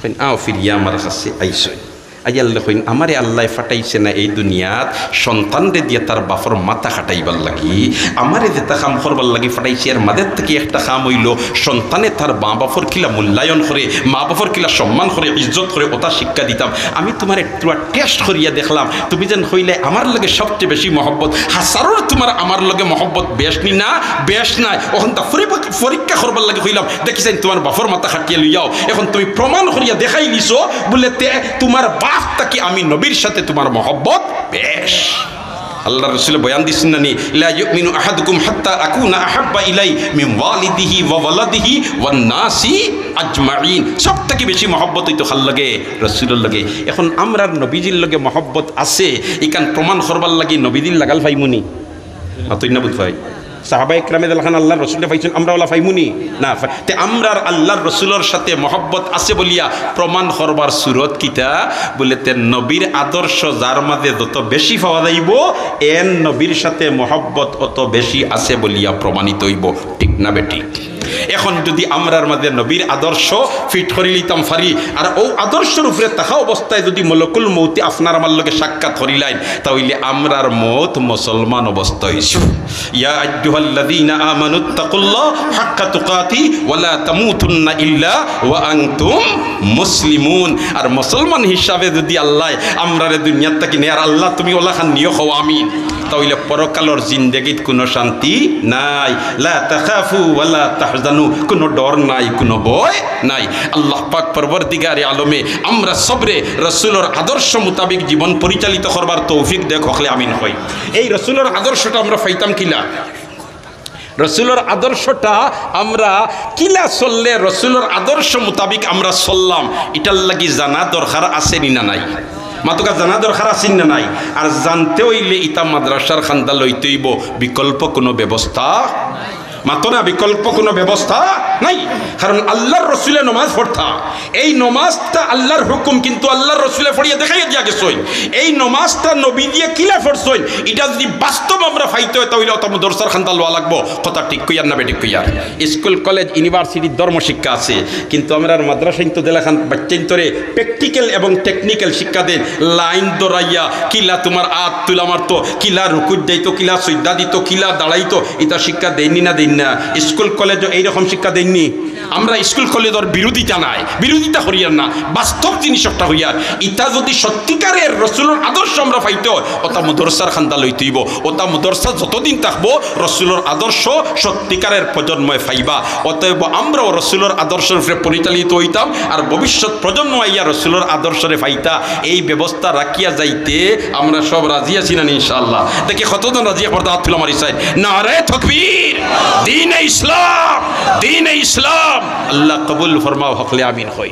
কইন, "আও ফিরিয়া আমার কাছে আইছইন।" আইয়া আল্লায় কইন, "আমারে আল্লায় ফাটাইছে না এই দুনিয়াত সন্তানরে দিয়া তার বাফর মাথা কাটাইবার লাগি, আমারে যেতা কাম করবার লাগি ফাটাইছে, এর মাঝে থাকি একটা কাম অইলো, সন্তানে তার মা বাফর কিলা মূল্যায়ন করে, মা বাফর কিলা সম্মান করে, ইজ্জত করে, অতা শিক্ষা দিতাম। আমি তুমারে একটু test করিয়া দেখলাম, তুমি যেন কইলে আমার লগে সবচেয়ে বেশি মহব্বত, হাছারর তুমার আমার লগে মহব্বত বেশ নি না, বেশ নায়, অখন তা পরি-, পরীক্ষা করবার লাগি কইলাম, দেখি চাইন তুমার বাফর মাথা কাটিয়া লইয়াও, অখন তুমি প্রমাণ করিয়া দেখাইলিছো, বুলে তে তুমার বাফ থাকি আমি নবীর সাথে তুমার মহব্বত বেশ।" আল্লার রাসূলে বয়ান দিছইন না নি, "লা ইউমিনু আহাদুকুম হাত্তা আকুনা আহাব্বা ইলাইহি মিন ওয়ালিদিহি ওয়া ওয়ালাদিহি ওয়ান নাসি আজমাইন।" সব থাকি বেশি মহব্বত অইতো কার লগে? রাসূলর লগে। অখন আমরার নবীজির লগে মহব্বত আছে, ইখান প্রমাণ করবার লাগি নবীজির লাগাল পাইমু নি? মাতইন না বুঝ ভাই। সাহাবায়ে কেরামে যেলাখান আল্লার রাসূলরে পাইছইন, আমরা অলা পাইমু নি? না, পা-, তে আমরার আল্লার রাসূলর সাথে মহব্বত আছে বলিয়া প্রমাণ করবার সুরত কিতা? বুলে তে নবীর আদর্শ যার মাঝে যত বেশি পাওয়া যাইবো, এন নবীর সাথে মহব্বত অত বেশি আছে বলিয়া প্রমাণিত অইবো। ঠিক না বেঠিক? অখন যুদি আমরার মাঝে নবীর আদর্শ fit করিলিতাম পারি, আর অউ আদর্শর উপরে থাকা অবস্থায় যুদি মলকুল মউতে আপনার আমার লগে সাক্ষাৎ করিলাইন, তা অইলে আমরার মউত মুসলমান অবস্থা অইছে। ইয়া আইয়ুহাল্লাযীনা আমানুত্তাকুল্লাহ হাক্কা তুকাতি ওয়া লা তামুতুন্না ইল্লা ওয়া আনতুম মুসলিমুন। আর মুসলমান হিসাবে যুদি আল্লায় আমরারে দুনিয়াত থাকি নেয়, আর আল্লাহ তুমি অলাখান নিও, কও আমিন। তা অইলে পরকালর জিন্দেগিত কুনু শান্তি নাই। লা তাখাফু ওয়া লা তাহজানু, কুনু ডর নাই, কুনু ভয় নাই। আল্লাহ পাক পরওয়ারদিগারে আলমে আমরা সবরে রাসূলর আদর্শ মোতাবেক জীবন পরিচালিত করবার তৌফিক দেউক, হকলে আমিন কই। এই রাসূলর আদর্শটা আমরা পাইতাম কিলা? রাসূলর আদর্শটা আমরা কিলা চললে রাসূলর আদর্শ মোতাবেক আমরা চললাম, ইটার লাগি জানা দরকার আছে নি না নাই? মাতকা জানা দরকার আছে না নাই? আর জানতে অইলে ইতা মাদ্রাসার খান্দা লইতে অইবো, বিকল্প কুনু ব্যবস্থা মাতো না, বিকল্প কুনু ব্যবস্থা নাই। কারণ আল্লার রসুলে নমাজ পড়তা, এই নমাজটা আল্লার হুকুম, কিন্তু আল্লার রসুলে পড়িয়া দেখাইয়া দিয়া গেছইন। এই নমাজটা নবীজিয়ে কিলা পড়ছইন, ইটা যুদি বাস্তব আমরা পাইতে অয়, তা অইলে অতা মাদ্রাসার খান্দা লওয়া লাগবো। কথা ঠিক কইয়ার না বেঠিক কইয়ার? স্কুল, কলেজ, ইউনিভার্সিটির ধর্ম শিক্ষা আছে, কিন্তু আমরার মাদ্রাসাইন তো যেলাখান বাইচ্চাইন্তরে practical এবং technical শিক্ষা দেইন, লাইন ধরাইয়া কিলা তুমার আত তুলা মারতো, কিলা রুকুত যাইতো, কিলা সইজদা দিতো, কিলা দাঁড়াইতো, ইতা শিক্ষা দেইননি না দেইন না? স্কুল কলেজও এইরকম শিক্ষা দেইননি? আমরা স্কুল কলেজর বিরোধিতা নায়, বিরোধিতা করিয়ার না, বাস্তব জিনিস একটা কইয়ার। ইতা যুদি সত্যিকারের রসুলর আদর্শ আমরা পাইতে অয়, অতা মাদ্রাসার খান্দা লইতে অইবো। অতা মাদ্রাসা যতদিন থাকবো, রসুলর আদর্শ সত্যিকারের প্রজন্মে পাইবা। অতএব আমরাও রসুলর আদর্শর উপরে পরিচালিত অইতাম, আর ভবিষ্যৎ প্রজন্ম আইয়া রসুলর আদর্শরে পাইতা, এই ব্যবস্থা রাখিয়া যাইতে আমরা সব রাজি আছি না নি ইনশাআল্লাহ? দেখি কতজন রাজি, একবার আত তুলা মারি চাই। নারায়ে তকবীর, দ্বীনে ইসলাম, দ্বীনে ইসলাম। আল্লাহ কবুল ফরমাও, হকলে আমিন কই।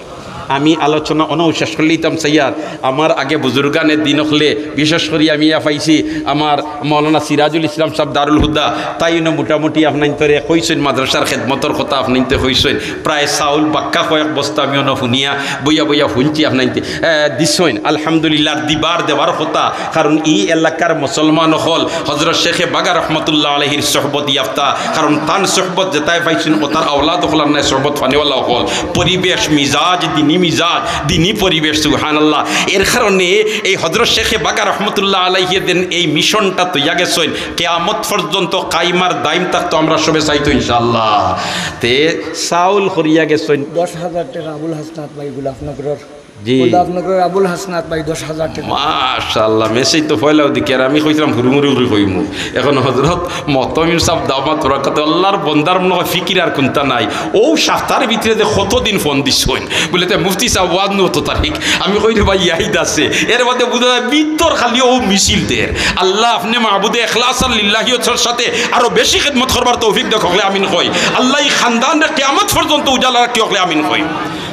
আমি আলোচনা অনউ শেষ করিলিতাম চাইয়ার। আমার আগে বুজুর্গানে দ্বীন অকলে, বিশেষ করি আমি ইয়া পাইছি আমার মৌলানা সিরাজুল ইসলাম সাব দারুল হুদা, তাইন অনো মোটামুটি আপনাইন্তরে কইছইন, মাদ্রাসার খেদমতর কথা আপনাইন্তে কইছইন। প্রায় চাউল বাক্কা কয়েক বস্তা আমি অনো হুনিয়া বইয়া বইয়া হুনছি আপনাইন্তে, এ, দিছইন। আলহামদুলিল্লাহ, দিবার দেওয়ার কথা, কারণ ই এলাকার মুসলমান অকল হজরত শেখে বাগা রহমতুল্লাহ আলাইহির সোহবত ইয়াফতা, কারণ তান সোহবত যেতায় পাইছইন, অতার আওলাদ অকল আর নাই সোহবত পানেওয়ালা অকল। পরিবেশ, মিজাজ, দ্বীনি মিজাজ, দ্বীনি পরিবেশ, সুবহানাল্লাহ। এর কারণে এই হজরত শেখে বাগা রহমতুল্লাহ আলাইহি যেন এই মিশনটা তইয়া গেছইন, কিয়ামত পর্যন্ত কাইম আর দাইম থাকতো, আমরা সবে চাইতো ইনশাআল্লাহ। তে চাউল করিয়া গেছইন। দশ হাজার টেকা আবুল হাসনাত ভাই গোলাপনগরর। জি। গোলাপনগরর আবুল হাসনাত ভাই দশ হাজার টেকা। মাশাআল্লাহ, মেসেজ তো পয়লাউ দেখি, আর আমি কইছিলাম হুরুমুরু করি কইমু। এখন হজরত মহতমিম সাব দামাত বরকাত, আল্লার বন্দার মনে অয় ফিকির আর কুন্তা নাই। অউ সাপ্তার ভিতরে যে কতদিন ফোন দিছইন, বুলে, "তে মুফতি সাব, ওয়াজ নু অত তারিখ?" আমি কই, "রে ভাই, ইয়াদ আছে।" এর বাদে বুঝা যায় ভিতর খালি অউ মিছিল দের। আল্লাহ, আপনে মাবুদে ইখলাস আর লিল্লাহিয়তর সাথে আরো বেশি খেদমত করবার তৌফিক দেউক, হকলে আমিন কই। আল্লাহ, ই খান্দানরে কিয়ামত পর্যন্ত উজালা রাখউক, হকলে আমিন কই।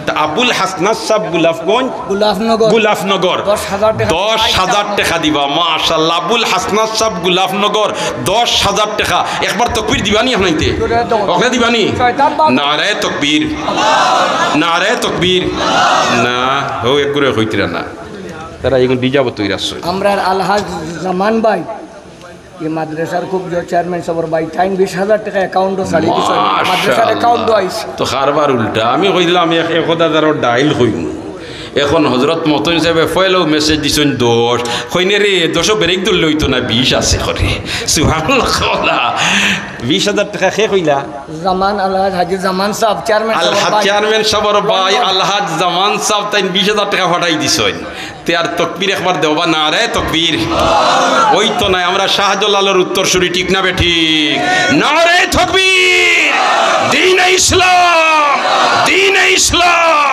তা আবুল হাসনাত সাব গোলাপগঞ্জ, গোলাপনগর। গোলাপনগর। দশ হাজার টেকা। দশ হাজার টেকা দিবা, মাশাআল্লাহ। আবুল হাসনাত সাব গোলাপনগর, দশ হাজার টেকা। একবার তকবীর দিবানি আপনাইন্তে? জোরে দাও। হকলে দিবানি? শয়তান বাদ। নারায়ে তকবীর। নারায়ে তকবীর। না, হউ এক করে কইতরা না। তারা এগুন ডিজাবো তৈরি আছে। আমরার আলহাজ জামান ভাই, ই মাদ্রাসার খুব প্রিয় চেয়ারম্যান সাবর ভাই, তাইন বিশ হাজার টেকা অ্যাকাউন্টো ছাড়ি দিছইন। মাদ্রাসার মাশাআল্লাহ। অ্যাকাউন্টো আইছে। তো কারবার উল্টা। আমি কইলাম এক, এক হাজারো ডাইল কইমু। এখন হজরত মহতমিম সাবে পয়লাউ মেসেজ দিছইন দশ। কইনে রে, দশো ব্রেক ধরলে অইতো না, বিশ আছে করে। সুবহানাল্লাহ কওলা। বিশ হাজার টেকা কে কইলা? জামান, আলহাজ হাজি জামান সাব, চেয়ারম্যান সাবর আলহাজ ভাই। চেয়ারম্যান সাবর ভাই, আলহাজ জামান সাব, তাইন বিশ হাজার টেকা পাঠাই দিছইন। তে আর তকবীর একবার দেও বা, নারায়ে তকবীর। অইতো নায়, আমরা শাহজালালর উত্তরসূরি, ঠিক না বেঠিক? নারায়ে তকবীর, দ্বীনে ইসলাম, দ্বীনে ইসলাম।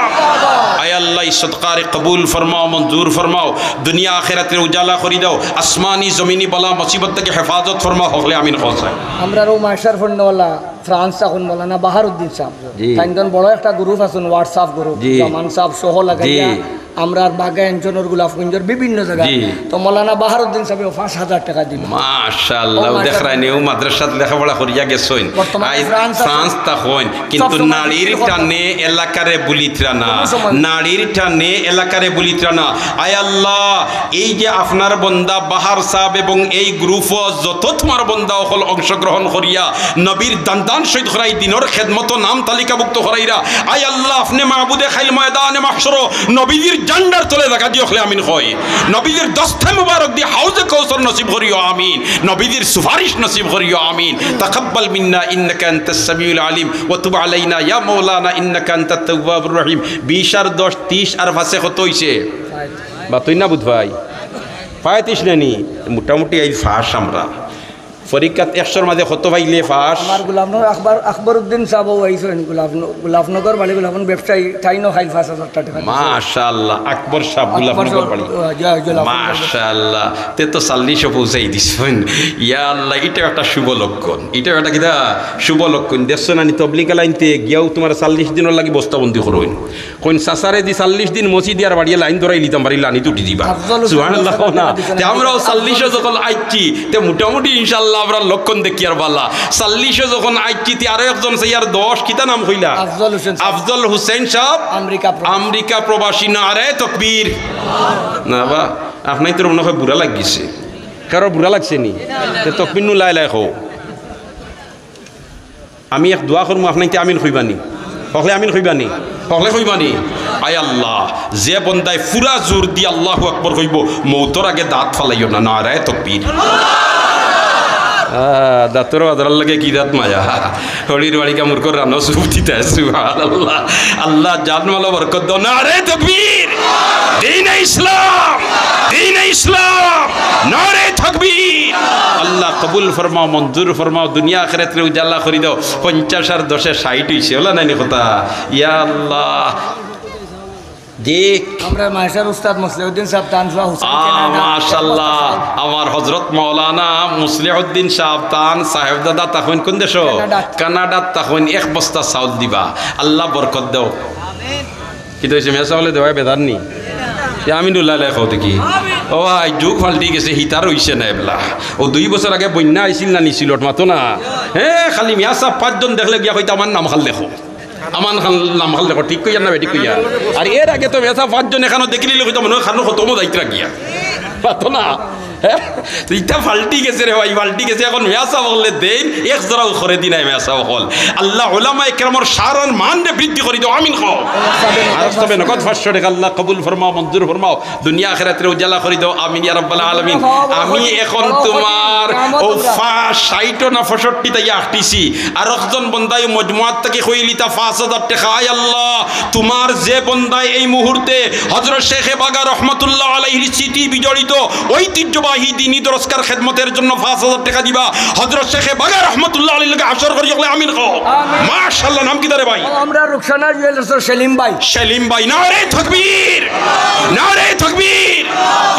আয় আল্লাহ, ই সদকারে কবুল ফরমাও, মঞ্জুর ফরমাও, দুনিয়া আখিরাতরে উজালা করি দেও, আসমানি জমিনি বালা মুসিবত থাকি হেফাজত ফরমাও, হকলে আমিন কওয়া চাই। আমরার অউ মাদ্রাসার ফন্ডওয়ালা ফ্রান্স অখন মৌলানা বাহারুদ্দিন সাব। জি। তাইন বড় একটা গ্রুপ আছইন, WhatsApp গ্রুপ, জি। জামান সাব সহ লাগাইয়া জি। আমরার বাগা এনজনর গোলাপগঞ্জর বিভিন্ন জাগা। জি। তো মৌলানা বাহারুদ্দিন সাবে পাঁচ হাজার টেকা দিবা। মাশাআল্লাহ, ও মাশাআল্লাহ। দেখরায়নি, অউ মাদ্রাসাত লেখাপড়া করিয়া গেছইন। বর্তমানে আইজ ফ্রান্স আছে। ফ্রান্স থাকইন, কিন্তু সব সময় নাড়ির বিক্রি করতে। টানে এলাকারে বুলিতরা না। কোনো সময়। নাড়ির টানে এলাকারে বুলিতরা না। আয় আল্লাহ, এই যে আপনার বন্দা বাহার সাব এবং এই গ্রুপো যত তুমার বন্দা অকল অংশগ্রহণ করিয়া নবীর দান্দান শহীদ করাই দিনর খেদমতো নাম তালিকাভুক্ত করাইরা। আয় আল্লাহ, আপনে মাবুদে খাইল ময়দানে মাহশরো নবীজির জান্ডার তলে জাগা দিও, হকলে আমিন কই। নবীজির দস্তে মুবারক দি হাউজে কৌসর নসিব করিও, আমিন। নবীজির সুপারিশ নসিব করিও, আমিন। তাকাব্বাল মিন্না ইন্নাকা আনতাস সামিউল আলিম ওয়া তুব আলাইনা ইয়া মাওলানা ইন্নাকা আনতাত তাওয়াবুর রহিম। বিশ আর দশ, তিশ আর পাঁচে কত অইছে? মাতইন না বুধ ভাই, পঁয়ত্রিশ নানি, মোটামুটি এই পাঁচ আমরা। পরীক্ষাত একশোর মাঝে কত পাইলে পাস? আমার গোলাপনগর আকবর, আকবর উদ্দিন সাহেব আইছইন, গোলাপ, গোলাপনগর বাড়ি, গোলাপন ব্যবসায়ী, তাইনও খাইল পাঁচ হাজার টেকা দিছে। মাশাআল্লাহ, আকবর সাহেব, আকবর গোলাপনগর সাহেব, বাড়ি। আহ, জি, জি, গোলাপনগর। মাশাআল্লাহ, তে তো চল্লিশও পৌঁছাই দিছইন। ইয়া আল্লাহ, ইটাও একটা শুভ লক্ষণ, ইটাও একটা কিতা শুভ লক্ষণ। দেখছো না নি, তবলিগা লাইনতে গিয়াও তুমার চল্লিশ দিনর লাগি বস্তাবন্দি করইন। কইন চাচারে দি চল্লিশ দিন মসজিদে আর বাড়িয়ে লাইন ধরাই নিতাম পারি, লাইন তো উঠি দিবা। আফজল হোসেন সুবহানাল্লাহ, কও না। তে আমরাও চল্লিশও যখন আইছি, তে মোটামুটি ইনশাআল্লাহ আমরার লক্ষণ দেখিয়ার বালা। চল্লিশও যখন আইছি, তে আরো একজন চাইয়ার দশ, কিতা নাম কইলা? আফজল হোসেন সাহেব। আফজল হোসেন সাহেব। আমেরিকা প্রবাসী। আমেরিকা প্রবাসী, নারায়ে তকবীর। না বা, আপনাইনতর মনে হয় বুড়া লাগিছে। কারো বুড়া লাগছে নি? তে তকবীর নু লাই লাই কও। আমি এক দোয়া করমু, আপনাইনতে আমিন কইবা নি? হকলে আমিন কইবা নি? হকলে কইবা নি? আয় আল্লাহ, যে বন্দায় পুরা জোর দি আল্লাহু আকবর কইবো, মউতর আগে দাঁত ফালাইও না, নারায়ে তকবীর। আহ, দাঁতর বাজারর লগে কি দাঁত মায়া? হরির বাড়ি কামড় করে রানো সুফ দিতে, সুবহানাল্লাহ। আল্লাহ জান মালো বরকত দাও, নারায়ে তকবীর। দ্বীনে ইসলাম, দ্বীনে ইসলাম, নারায়ে তকবীর। আল্লাহ কবুল ফরমাও, মঞ্জুর ফরমাও, দুনিয়া আখিরাতরে উজালা করি দাও। পঞ্চাশ আর দশে ষাইট অইছে, অলা নায়নি কথা? ইয়া আল্লাহ। দেখ। আমরার মাদ্রাসার উস্তাদ মুসলিউদ্দিন সাহেব তান ফুয়া হুসেন আ, কানাডা। মাশাআল্লাহ। আমার হযরত মাওলানা মুসলিউদ্দিন সাহেব তান সাহেবজাদা থাকইন কুন দেশো? কানাডাত। কানাডাত থাকইন, এক বস্তা চাউল দিবা। আল্লাহ বরকত দেও। কিতা অইছে, মেসাব অকলে দেওয়ায় বেজার নি? তে আমিন উল্লাহ আলাই কও দেখি। ও ভাই, যুগ পাল্টি গেছে, হিতার অইছে না এবলা। অউ দুই বছর আগে বন্যা আইছিল না নি সিলট, মাতো না? হে, খালি মেসাব পাঁচজন দেখলে গিয়া কইতা, "আমার নাম খান লেখো, আমার খান, নাম খান লেখো", ঠিক কইয়ার না বেঠিক কইয়ার? আর এর আগে তো মেসাব পাঁচজন এখানো দেখিলিলে কইতা, "মনে হয় খানো খতমও যাইতরা গিয়া।" মাতো না? হে? ইতা পাল্টি গেছে রে ভাই, পাল্টি গেছে। এখন মেসাব অকলে দেইন, এক জোড়াও করে দি নাই মেসাব অকল। আল্লাহ উলামায়ে কেরামর শান আর মানরে বৃদ্ধি করি দেও, আমিন কও। আর তবে নগদ পাঁচশো টেকা আল্লাহ কবুল ফরমাও, মঞ্জুর ফরমাও, দুনিয়া আখিরাতরে উজালা করি দেও, আমিন ইয়া রাব্বাল আলামিন। আমি এখন তুমার অউ পাঁচ, ষাইট না পঁয়ষট্টি তাই আটটিছি, আর একজন বন্দায় মজমুয়াত থাকি কইলিতা পাঁচ হাজার টেকা। আয় আল্লাহ, তুমার যে বন্দায় এই মুহূর্তে হযরত শেখে বাগা রহমতুল্লাহ আলাইহির স্মৃতি বিজড়িত ঐতিহ্যবাহী দ্বীনি দরসগার খেদমতের জন্য পাঁচ হাজার টেকা দিবা, হযরত শেখে বাগা রহমতুল্লাহ আলাইহির লগে হাশর করি অকলে আমিন কও। আমিন। মাশাআল্লাহ, নাম কিতা রে ভাই? ও, আমরা রুকসানা জুয়েলার্সর সেলিম ভাই। সেলিম ভাই, নারায়ে তকবীর, নারায়ে তকবীর।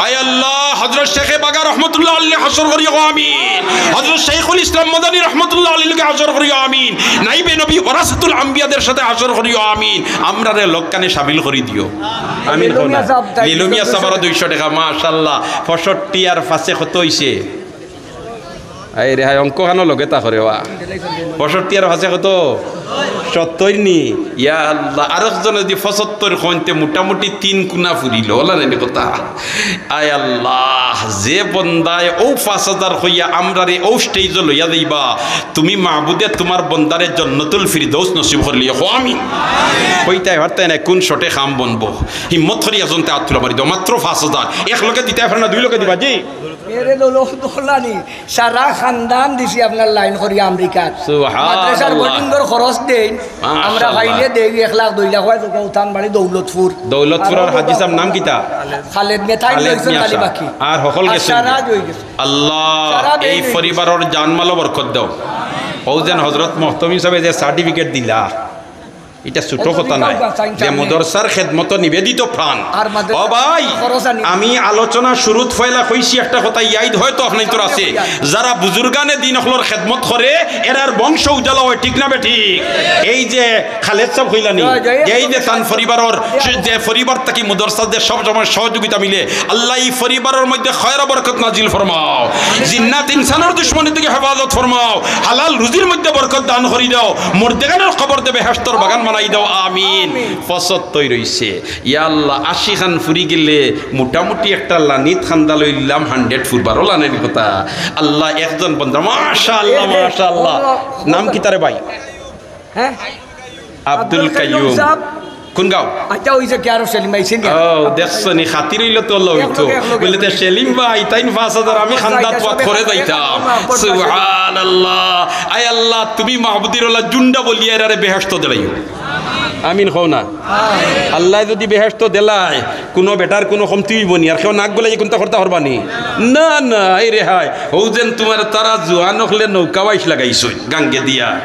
আয় আল্লাহ, হযরত শেখে বাগা রহমতুল্লাহ আলাইহির লগে হাশর করিও আমিন। হযরত শাইখুল ইসলাম মাদানী রহমতুল্লাহ আলাইহির লগে হাশর করিও আমিন। নাইবে নবী ওয়ারাসাতুল আম্বিয়াদের সাথে হাশর করিও আমিন। আমরারে লগ খানে শামিল করি দিও। আমিন কও না। লিলু মিয়া সাহেব আরো দুইশো টেকা, মাশাআল্লাহ। পঁয়ষট্টি আর পাঁচে কত অইছে? আয় রে হায়, অঙ্ক খানো লগে তা করে ওয়া। পঁয়ষট্টি আর পাঁচে কত? সত্তইর নি? ইয়া আল্লাহ, আরক জনে যদি পঁচাত্তইর কইন তে মোটামুটি তিন কুনা ফুরিল, অলা নায়নি কথা? আয় আল্লাহ, যে বন্দায় অউ পাঁচ হাজার কইয়া আমরারে অউ stage-ও লইয়া যাইবা, তুমি মাবুদে তুমার বন্দারে জন্নতুল ফিরদৌস নসিব করিলিও, কও আমিন। কইতায় পারতায় নায় কুন শটে কাম বনবো, হিম্মত করি একজনতে আত তুলা মারি দেও, মাত্র পাঁচ হাজার, এক লগে দিতায় পারে না, দুই লগে দিবা জি। এরে দৌলত দৌলানি, সারা খানদান দিছি আপনার লাইন করি আমেরিকাত। সুবহানাল্লাহ। মাদ্রাসার boarding-র খরচ দেইন, আমরা মাশাআল্লাহ। পাইলে দেই এক লাখ, দুই লাখ অয়, তো উঠান বাড়ি দৌলতপুর। দৌলতপুরর আর হাজি সাহেব নাম কিতা? খালেদ মিয়া, তাইন খালেদ লইছইন মিয়া খালি সাহেব। বাকি। আর হকল আর গেছইন। সারা অই গেছে। আল্লাহ, সারা এই দেই পরিবারর জানমালো বরকত দেও। অউ যেন হযরত মুহতামিম সাহেবে যে certificate দিলা, ইটা ছোট কথা নায়, যে মাদ্রাসার খেদমতো নিবেদিত প্রাণ। ও ভাই, আমি আলোচনা শুরুত পয়লা কইছি একটা কথা, ইয়াদ হয়তো আপনাইনতর আছে, যারা বুজুর্গানে দিন অকলর খেদমত করে, এরার বংশ উজালা অয়, ঠিক না বেঠিক? এই যে খালেদ সাহেব কইলা নি, এই যে তান পরিবারর, যে পরিবার থাকি মাদ্রাসাত যে সব সময় সহযোগিতা মিলে, আল্লাহ ই পরিবারর মধ্যে খয়র বরকত নাজিল ফরমাও, জিন্নাত ইনসানর দুশমনি থাকি হেফাজত ফরমাও, হালাল রুজির মধ্যে বরকত দান করি দাও, মুর্দেগানর কবররে বেহেশতর বাগান বানাই দাও, আমিন। পঁচাত্তইর অইছে, ইয়া আল্লাহ, আশি খান ফুরি গেলে মোটামুটি একটা লানিত খান্দা লইলাম, hundred ফুরবার, অলা নায়নি কথা? আল্লাহ, একজন বন্দা, মাশাআল্লাহ, মাশাআল্লাহ। নাম কিতা রে ভাই? হ্যাঁ? আব্দুল আব্দুল কাইয়ুম কাইয়ুম। সাহেব। কুন গাঁও? আচ্ছা, অউ যে কি আরো সেলিম ভাই, সিং। ও, দেখছো নি, খাতির অইলে তো অলা অইতো। এক লগে, এক লগে। বলে, "তে সেলিম ভাই, তাইন পাঁচ হাজার, আমি খান্দাত পাত করে যাইতাম।" সুবহানাল্লাহ। আয় আল্লাহ, তুমি মাবুদর অলা জুন্ডা বলিয়া এরারে বেহেশতো দিলাইও। আমিন কও না। আল্লায় যুদি বেহেশত দিলায়, কুনু বেটার কুনু কমতি অইবো নি? আর কেউ নাক গলাইয়া কুন্তা করতা পারবা নি? না, না, এই রে হায়, হউ যেন তুমার তারা জুয়ান অকলে নৌকা বাইশ লাগাইছইন গাঙ্গে দিয়া।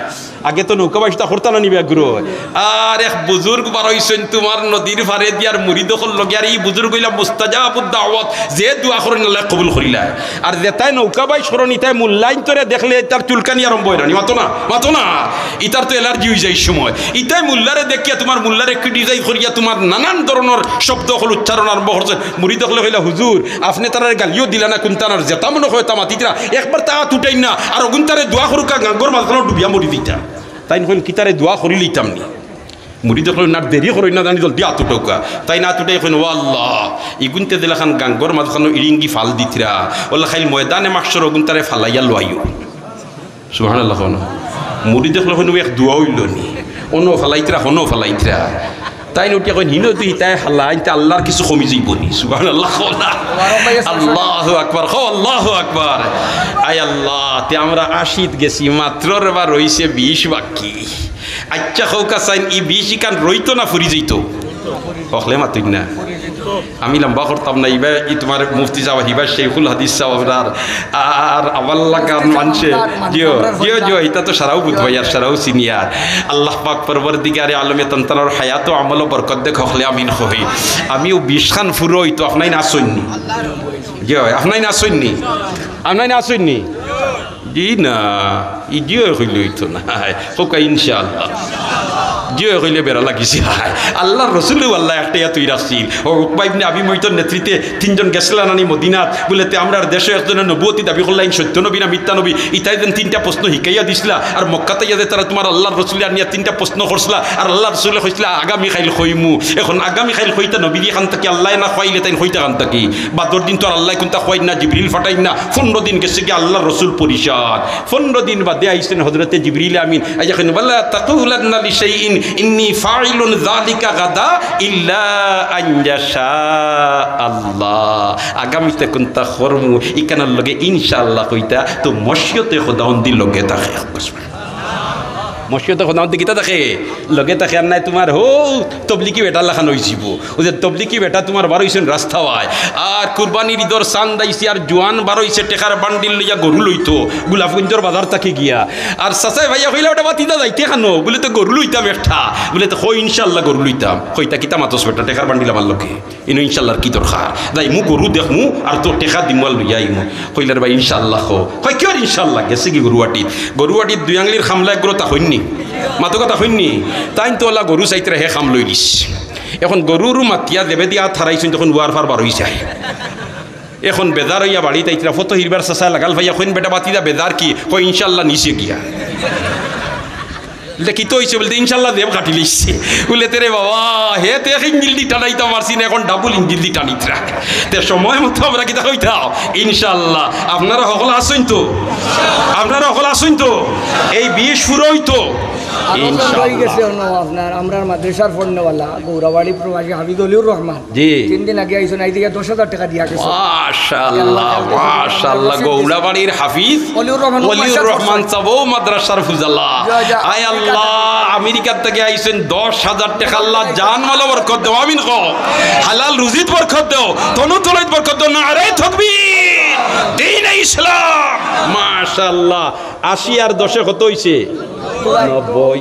আগে তো নৌকা বাইশটা করতা না নি বেগুরে। আর এক বুজুর্গ বারইছইন তুমার নদীর পারে দিয়ার মুরিদ অকল লগে, আর ই বুজুর্গ অইলা মুস্তাজাবুদ দাওয়াত, যে দোয়া করইন আল্লায় কবুল করিলায়। আর যেতায় নৌকা বাইশ করইন, ইতায় মুল্লাইন্তরে দেখলে ইতার চুলকানি আরম্ভ অয় না নি? মাতো না, মাতো না। ইতার তো allergy অইযায় ই সময়। ইতায় মুল্লারে দেখিয়া, তুমার মুল্লারে criticize করিয়া, তুমার নানান ধরনর শব্দ অকল উচ্চারণ আরম্ভ করছইন। মুরিদ অকলে কইলা, "হুজুর, আপনে তারারে গালিও দিলা না, কুন্তা না, যেতা মনো কয় তা মাতিতরা, একবার তা আত উঠাইন না, আর অগুনতারে দোয়া করউক্কা, গাঙ্গর মাঝখানো ডুবিয়া মরি দিতা।" তাইন কইন, "কিতারে দোয়া করি লইতাম নি?" মুরিদ অকলে কইন, "না, দেরি করইন না, জানি জলদি আত উঠাউক্কা।" তাইন আত উঠাই কইন, "ও আল্লাহ, ইগুনতে যেলাখান গাঙ্গর মাঝখানো ইড়িঙ্গি ফাল দিতরা, অলা খাইল ময়দানে মাহশর অগুনতারে ফালাইয়া লইও।" সুবহানাল্লাহ কও না। মুরিদ অকলে কইন, "এক দোয়া অইলো নি, অনো ফালাইতরা, হনো ফালাইতরা।" তাইন উঠিয়া কইন, "হিনো তো ইতায় হালা, ইনতে আল্লার কিছু কমি যাইবো নি।" সুবহানাল্লাহ কও না। আল্লাহু আকবার, কও আল্লাহু আকবার। আয় আল্লাহ, তে আমরা আশিত গেছি, মাত্র রেবা রইছে বিশ বাকি। আইচ্ছা, কউক্কা চাইন, ই বিশ ইখান রইতো না ফুরি যাইতো? অকলে মাতইন না। আমি লম্বা করতাম না, ইবা ই তুমার মুফতি সাব, হিবা শেখুল হাদিস সাব, আর, আর আমার লাখান মানষে, জিও, জিও, জিও, ইতা তো সারাউ বুঝবায় আর সারাউ senior। আল্লাহ পাক পরওয়ারদিগারে আলমে তান তানর হায়াত ও আমলো বরকত দেউক, হকলে আমিন কই। আমিও বিশ খান ফুরো অইতো, আপনাইন আছইন নি? জিও, আপনাইন আছইন নি? আপনাইন আছইন নি? জি না, ই জিও কইলে অইতো না। কউক্কা ইনশাআল্লাহ। জিও কইলে বেড়া লাগিছে। আল্লার রসুলেও আল্লায় একটা ইয়াত রাখছিল। ও উকবা ইবনে আবি মুইতর নেতৃত্বে তিনজন গেছলা না নি মদিনাত। বুলে, "তে আমরার দেশো একজনে নবুয়তি দাবি করলা, ইন সত্য নবী না মিথ্যা নবী?" ইতায় যেন তিনটা প্রশ্ন হিকাইয়া দিছলা। আর মক্কাত আইয়া যে তারা তুমার আল্লার রসুলরে আনিয়া তিনটা প্রশ্ন করছলা। আর আল্লার রসুলে কইছলা, "আগামী খাইল কইমু।" এখন আগামী খাইল কইতা নবীরে কান থাকি, আল্লায় না কওয়াইলে তাইন কইতা কান থাকি? বাদর দিন তো আর আল্লায় কুন্তা কওয়াইন না, জিবরিল ফাটাইন না। পনরো দিন গেছে গি আল্লার রসুল পরিশান। পনরো দিন বাদে আইছইন হজরতে জিবরিল আমিন। আইয়া কইন, "ওয়ালা তাকুলান্না লিশাইইন ইন্নী ফাইলুন যালিকা গাদা ইল্লা আন ইয়াশা আল্লাহ।" আগামীতে কুন্তা করমু, ইখানর লগে ইনশাআল্লাহ কইতা, তো মশিয়তে খোদাবন্দি লগে থাকে। মশিয়তে খোদাবন্দি কিতা থাকে? লগে থাকে। আর নায় তুমার হউ তবলিগি বেটার লাখান অইযিবো। অউ যে তবলিগি বেটা তুমার বারইছইন রাস্তায়, আর কুরবানির ইদর চান্দ আইছে, আর জুয়ান বারইছে টেকার বান্ডিল লইয়া গরু লইতো গোলাপগঞ্জর বাজার থাকি গিয়া। আর চাচায় ভাইয়া কইলা, "বেটা ভাতিজা যাইতে কানো?" বুলে, "তে গরু লইতাম একটা।" বুলে, "তে কই ইনশাআল্লাহ গরু লইতাম।" কইতা, "কিতা মাতস বেটা, টেকার বান্ডিল আমার লগে।" ইনো ইনশাআল্লাহর কি দরকার? যাইমু গরু দেখমু আর তো টেকা দিমু আর লইয়া আইমু। কইলা, "রে ভাই, ইনশাআল্লাহ কও।" কয়, "কিওর ইনশাআল্লাহ?" গেছে গি গরুয়াটিত। গরুয়াটিত দুই আঙ্গুলির খামলা এগুরে তাকইন নি? মাতো কথা কইন নি? তাইন তো অলা গরু চাইতরা হে খাম লইলিছ। এখন গরুরু মাতিয়া দেবে দিয়া আত হারাইছইন, তখন উয়ার ফার বারইযায়। এখন বেজার অইয়া বাড়িত আইতরা, ফতো হিরবার চাচায় লাগাল পাইয়া কইন, "বেটা ভাতিজা বেজার কি?" কয়, "ইনশাআল্লাহ নিছে গিয়া।" বুলে, "কিতা অইছে?" বুলে, "ইনশাআল্লাহ জেব কাটিলিছে।" বুলে, "তে রে বাবা, হে তে এক ইঞ্জিল দি টানাইতা পারছি না, এখন ডাবল ইঞ্জিল দি টানিতরা।" তে সময় মতো আমরা কিতা কইতাম? ইনশাআল্লাহ। আপনারা হকল আছইন তো? আপনারা হকল আছইন তো? এই বিশ ফুরইতো? আরো জন রই গেছে অনো আপনার, আমরার মাদ্রাসার পড়নেওয়ালা, গৌরাবাড়ি প্রবাসী হাফিজ অলিউর রহমান। জি। তিন দিন আগে আইছইন, আইদিকে দশ হাজার টেকা দিয়া গেছে। মাশাআল্লাহ, মাশাআল্লাহ। গৌরাবাড়ির হাফিজ অলিউর রহমান, অলিউর রহমান সাবও মাদ্রাসার ফুজালা। জি, জি। আয় আল্লাহ, আমেরিকার থাকি আইছইন দশ হাজার টেকা। আল্লাহ জান মালো বরকত দেও, আমিন কও। হালাল রুজিত বরকত দেও, তনু তলাইত বরকত দেও। নারায়ে তাকবীর, দ্বীনে ইসলাম। মাশাআল্লাহ। আশি আর দশে কত অইছে? নব্বই।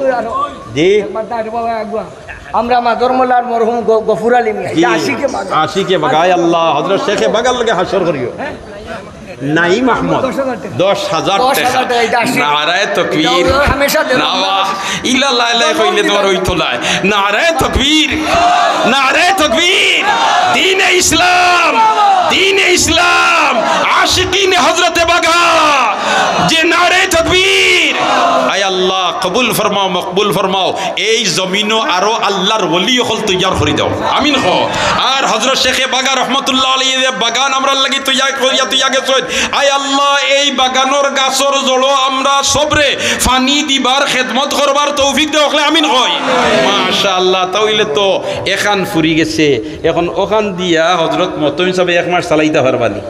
জি। আমরা মাদর মোল্লার মরহুম গ-, গফুর আলী মিয়া, জি। এটা আশিকে বাগা। আশিকে বাগা, আয় আল্লাহ, হযরত শেখে বাগার লগে হাশর করিও। নাইম আহমদ, দশ হাজার টেকা। দশ হাজার টেকা। দশ হাজার টেকা, এটা আশি। নারায়ে তাকবীর। এটা হলো হামেশা দেন। না বা, ইলা লাই লাই কইলে তোমার অইতো নায়। নারায়ে তাকবীর, নারায়ে তাকবীর। দ্বীনে ইসলাম, দ্বীনে ইসলাম। আশিকিনে হযরতে বাগা, যে নারায়ে তাকবীর। আয় আল্লাহ, কবুল ফরমাও, মকবুল ফরমাও। এই জমিনো আরো আল্লাহর ওলি অকল তৈয়ার করি দেও, আমিন কও। আর হযরত শেখে বাগা রহমতুল্লাহ আলাইহি যে বাগান আমরার লাগি তৈয়ার করিয়া তৈয়া গেছইন, আয় আল্লাহ, এই বাগানর গাছর জড়ো আমরা সবরে পানি দিবার খেদমত করবার তৌফিক দেও, অকলে আমিন কই। মাশাআল্লাহ, তাইলে তো এখান ফুরি গেছে, এখন ওখান দিয়া হযরত মতমিম সাবে এক মাস চালাইতা পারবানি।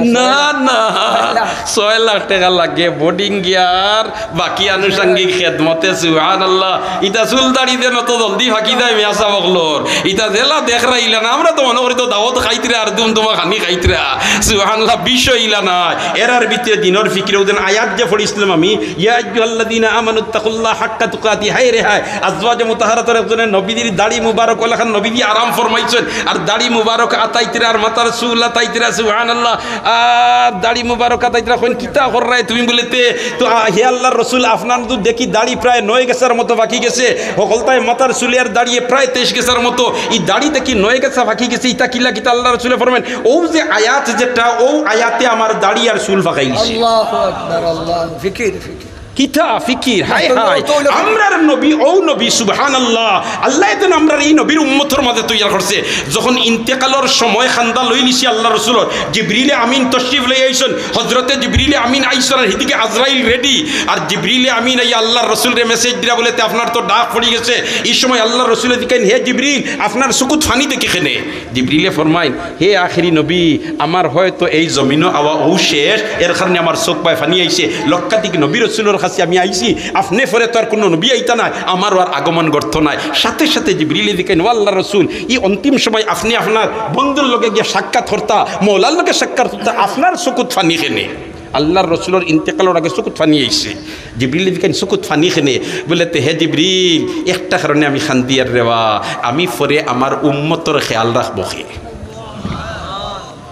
না, না, ছয় লাখ টেকা লাগে বোর্ডিং গিয়ার বাকি আনুষঙ্গিক খেদমতে। সুবহানাল্লাহ। ইতা চুল দাড়ি দেন অত জলদি ফাঁকি দেয় মিয়া সাব অকলর। ইতা যেলা দেখরা ইলা না, আমরা তো মনো করি তো দাওত খাইতরা আর দুম দুমা খানি খাইতরা। সুবহানাল্লাহ, বিষয় ইলা না। এরার ভিতরে দিনর ফিকিরে ওদিন আয়াত যে পড়ছিলাম আমি, ইয়া আইয়ুহাল্লাযীনা আমানুত্তাকুল্লাহা হাক্কা তুকাতিহি, হায় রে হায়, আজওয়াজে মুতাহহারাতর একজনের নবীজির দাড়ি মুবারক ওলাখান নবীজি আরাম ফরমাইছইন, আর দাড়ি মুবারক আতাইতরা আর মাথার চুল আতাইতরা, সুবহানাল্লাহ। আর দাড়ি মুবারক আতাইতরা কইন, "কিতা কররায় তুমি?" বলে, "তে তো, আ, হে আল্লাহর রসুল, আপনার তো দেখি দাড়ি প্রায় নয় গেছার মতো ফাঁকি গেছে, হকলতায় মাথার চুলে আর দাড়িয়ে প্রায় তেইশ গেছার মতো, ই দাড়ি দেখি নয় গেছা ফাঁকি গেছে, ইতা কিলা কিতা?" আল্লাহর রসুলে ফরমাইন, "ও যে আয়াত যেটা, ও আয়াতে আমার দাড়ি আর চুল ফাঁকাইছে।" আল্লাহু আকবার, আল্লাহ, ফিকির, ফিকির। কিতা ফিকির, হায় হায়। আমরার নবী, ও নবী, সুবহানাল্লাহ। আল্লায় যেন আমরার ই নবীর উম্মতর মাঝে তৈয়ার করছে। যখন ইন্তেকালর সময় খান্দা লইলিছে আল্লাহর রসুলর, জিবরিলে আমিন তশরিফ লই আইছইন, হজরতে জিবরিলে আমিন আইছইন, আর হিদিকে আজরাইল রেডি। আর জিবরিলে আমিন আইয়া আল্লাহর রসুলরে মেসেজ দিরা বলে, "তে আপনার তো ডাক পড়ি গেছে।" ই সময় আল্লাহর রসুলে জিকাইন, "হে জিবরিল, আপনার চকুত ফানি দেখি কেনে?" জিবরিলে ফরমাইন, "হে আখেরি নবী, আমার হয়তো এই জমিনো আওয়া অউ শেষ, এর কারণে আমার চউখ বায় ফানি আইছে। লক্ষাধিক নবী রসুলর কাছে আমি আইছি, আপনে পরে তো আর কুনু নবী আইতা নায়, আমারও আর আগমন ঘটতো নায়।" সাথে সাথে জিবরিলে জিকাইন, "ও আল্লাহর রসুল, ই অন্তিম সময় আপনে আপনার বন্ধুর লগে গিয়া সাক্ষাৎ করতা, মওলার লগে সাক্ষাৎ করতা, আপনার চকুত ফানি কেনে?" আল্লাহর রসুলর ইন্তেকালর আগে চকুত ফানি আইছে। জিবরিলে জিকাইন, "চকুত ফানি কেনে?" বলে, "তে হে জিবরিল, একটা কারণে আমি কান্দিয়ার রেবা, আমি পরে আমার উম্মতর খেয়াল রাখবো কে?"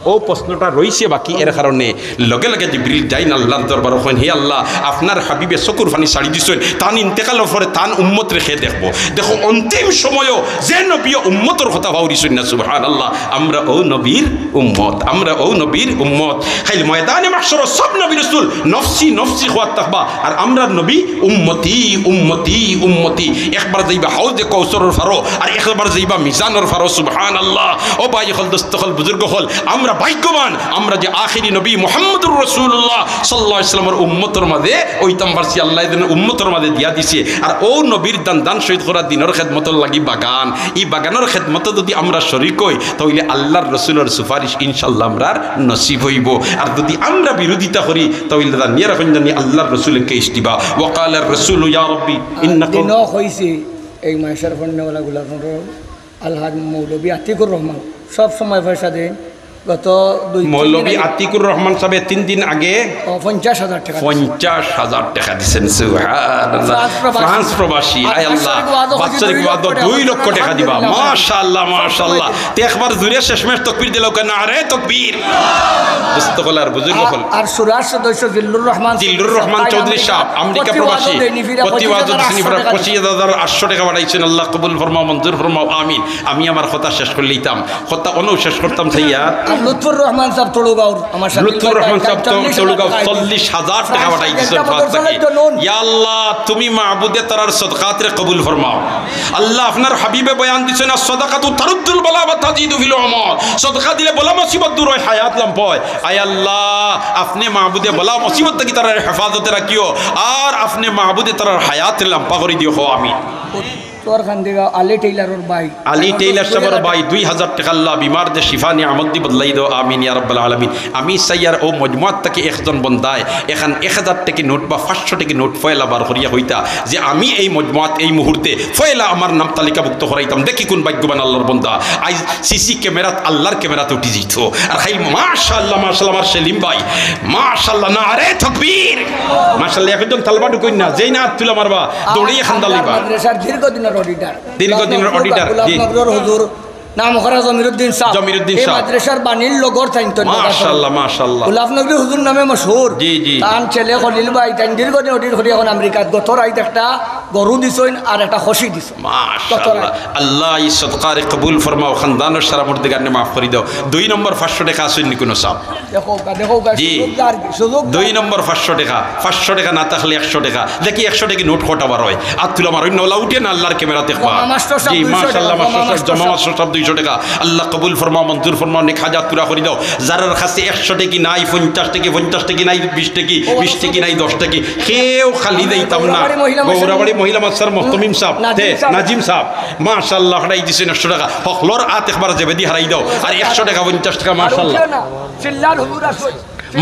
অউ প্রশ্নটা রইছে বাকি, এর কারণে লগে লগে জিবরিল যাইন আল্লাহর দরবারো, কইন, "হে আল্লাহ, আপনার হাবিবে চকুর ফানি ছাড়ি দিছইন, তান ইন্তেকালর পরে তান উম্মতরে কে দেখবো?" দেখো, অন্তিম সময়ও যে নবীয়ে উম্মতর কথা পাউরিছইন না, সুবহানাল্লাহ। আমরা অউ নবীর উম্মত, আমরা অউ নবীর উম্মত। কাইল ময়দানে মাহশরো সব নবী রসুল নফসি নফসি কওয়াত থাকবা, আর আমরার নবী উম্মতি, উম্মতি, উম্মতি। একবার যাইবা হাউজে কৌসরর পারো, আর একবার যাইবা মিজানর পারো। সুবহানাল্লাহ। ও ভাই অকল, দোস্ত অকল, বুজুর্গ অকল, আমরা ভাগ্যবান, আমরা যে আখেরি নবী মুহাম্মদুর রাসূলুল্লাহ সাল্লাল্লাহু আলাইহি ওয়াসাল্লামর উম্মতর মাঝে অইতাম পারছি। আল্লায় যেন উম্মতর মাঝে দিয়া দিছে। আর অউ নবীর দান দান শহীদ করা দিনর খেদমতর লাগি বাগান, ই বাগানর খেদমতো যুদি আমরা শরিক অই, তাইলে আল্লাহর রসুলর সুপারিশ ইনশাআল্লাহ আমরার নসিব অইবো। আর যুদি আমরা বিরোধিতা করি, তাইলে জানিয়া রাখইন জানি আল্লাহর রসুলে কেস দিবা। ওয়াকালার রসুলু ইয়া রব্বি ইন্না কওম- দিনও কইছি, এই মাইশার ফন্ডওয়ালা গুলা আলহাজ মৌলভী আতিকুর রহমান সব সময় পয়সা দেন। গত দুই তিন দিন মৌলভী আগে আতিকুর রহমান সাহেব তিন দিন আগে ও, পঞ্চাশ হাজার টেকা দিছেন। পঞ্চাশ হাজার টেকা দিছেন, সুবহানাল্লাহ। ফ্রান্স প্রবাসী। ফ্রান্স প্রবাসী, আয় আল্লাহ। বাৎসরিক ওয়াদও কইছি বাৎসরিক দুই লক্ষ ওয়াদও টেকা। দুই লক্ষ টেকা দিবা। আলহামদুলিল্লাহ। মাশাআল্লাহ, মাশাআল্লাহ। তে একবার জোরে শেষমেশ তকবীর দিলাউক্কা, নারে তকবীর। দোস্ত অকল আর বুজুর্গ অকল। আর সুরার সদস্য জিল্লুর রহমান জিল্লুর রহমান চৌধুরী সাহেব, আমেরিকা প্রবাসী, প্রতি ওয়াজও দিছইন, পঁচিশ হাজার আটশো টেকা পাঠাইছইন। আল্লাহ কবুল ফরমাও, মঞ্জুর ফরমাও, আমিন। আমি আমার কথা শেষ করিলিতাম, কথা অনউ শেষ করতাম চাইয়ার। আর লুৎফুর রহমান সাহেব তড়ুগাঁওর, আমার সাথে লুৎফুর রহমান সাহেব তো-, চল্লিশ হাজার তড়ুগাঁও টেকা। চল্লিশ হাজার টেকা পাঠাই দিছইন ফ্রান্স থাকি। ইয়া আল্লাহ, তুমি মাবুদে তারার সদকাতরে কবুল ফরমাও। আল্লাহ, আপনার হাবিবে বয়ান দিছইন, "আস-সাদাকাতু তারুদ্দুল বালা ওয়া তাজিদু ফিল উমর।" সদকা দিলে বালা মুসিবত দূর অয়, হায়াত লাম্বা অয়। আয় আল্লাহ, আপনে মাবুদে বালা মুসিবত থাকি তারার হেফাজতে রাখিও, আর আপনে মাবুদে তারার হায়াত লাম্বা করি দিও, কও আমিন। উত্তর খান্দিগাঁও আলী টেইলারর ভাই। আলী টেইলার সাহেবর ভাই, দুই হাজার টেকা আল্লাহ বিমার যে শিফা নিয়ামত দি বদলাই দেও, আমিন ইয়া রাব্বাল আলামিন। আমি চাইয়ার অউ মজমুয়াত থাকি একজন বন্দায় এখান এক হাজার টেকি নোট বা পাঁচশো টেকি নোট পয়লা বার করিয়া কইতা যে আমি এই মজমুয়াত এই মুহূর্তে পয়লা আমার নাম তালিকাভুক্ত করাইতাম। দেখি কুন ভাগ্যবান আল্লাহর বন্দা। আইজ সিসি ক্যামেরাত আল্লাহর ক্যামেরাত উঠি যাইতো। আর খাইল মাশাআল্লাহ, মাশাআল্লাহ, আমার সেলিম ভাই, মাশাআল্লাহ, নারে তকবীর। মাশাআল্লাহ, একজন তালবা ঢুকইন না, যেই না আত তুলা মারবা, দৌড়িয়া খান্দা লইবা। মাদ্রাসার দীর্ঘদিনের অডিটর। দীর্ঘদিনের অডিটর, জি। গোলাপনগরর হুজুর, নাম করা জমিরুদ্দিন সাহেব। জমিরুদ্দিন এই সাহেব। মাদ্রাসার বাণীর লগর তাইন তো। মাশাআল্লাহ, মাশাআল্লাহ। গোলাপনগরী হুজুর নামে মশহুর। জি, জি। তান ছেলে খলিল ভাই, তাইন দীর্ঘদিন অডিট করি এখন আমেরিকাত। গত রাইত একটা গরু দিছইন আর একটা খসি দিছইন। মাশাআল্লাহ। আল্লাহ ই সদকারে কবুল ফরমাও, খান্দানর সারা মুর্দেগাররে মাফ করি দেও। দুই নম্বর পাঁচশো টেকা আছইন নি কুনু সাব? দেখো, দেখো, জি। সুযোগ আর কি, সুযোগ। দুই নম্বর পাঁচশো টেকা, পাঁচশো টেকা না থাকলে একশো টেকা। দেখি একশো টেকি নোট কটা বার অয়। আত তুলা মারইন না, অলা উঠে না, আল্লাহর ক্যামেরা দেখবা। জি, মাশাআল্লাহ, মাশাআল্লাহ, জমা মাশাআল্লাহ, দুইশো টেকা। আল্লাহ কবুল ফরমাও, মঞ্জুর ফরমাও, নেক হাজাত পুরা করি দেও। যারার কাছে একশো টেকি নাই, পঞ্চাশ টেকি, পঞ্চাশ টেকি নাই, বিশ টেকি, বিশ টেকি নাই, দশ টেকি, কেউ খালি যাইতাম না। গৌরাবাড়ি মহিলা মাদ্রাসার মুহতমিম সাব, নাজিম তে, সাব। নাজিম সাব, মাশাআল্লাহ, হকলরে দিছইন একশো টেকা। হকলর আত একবার জেবেদি হারাই দেও, আর একশো টেকা, পঞ্চাশ টেকা, আর মাশাআল্লাহ। উঠিও না, চিল্লার হুজুর আছে।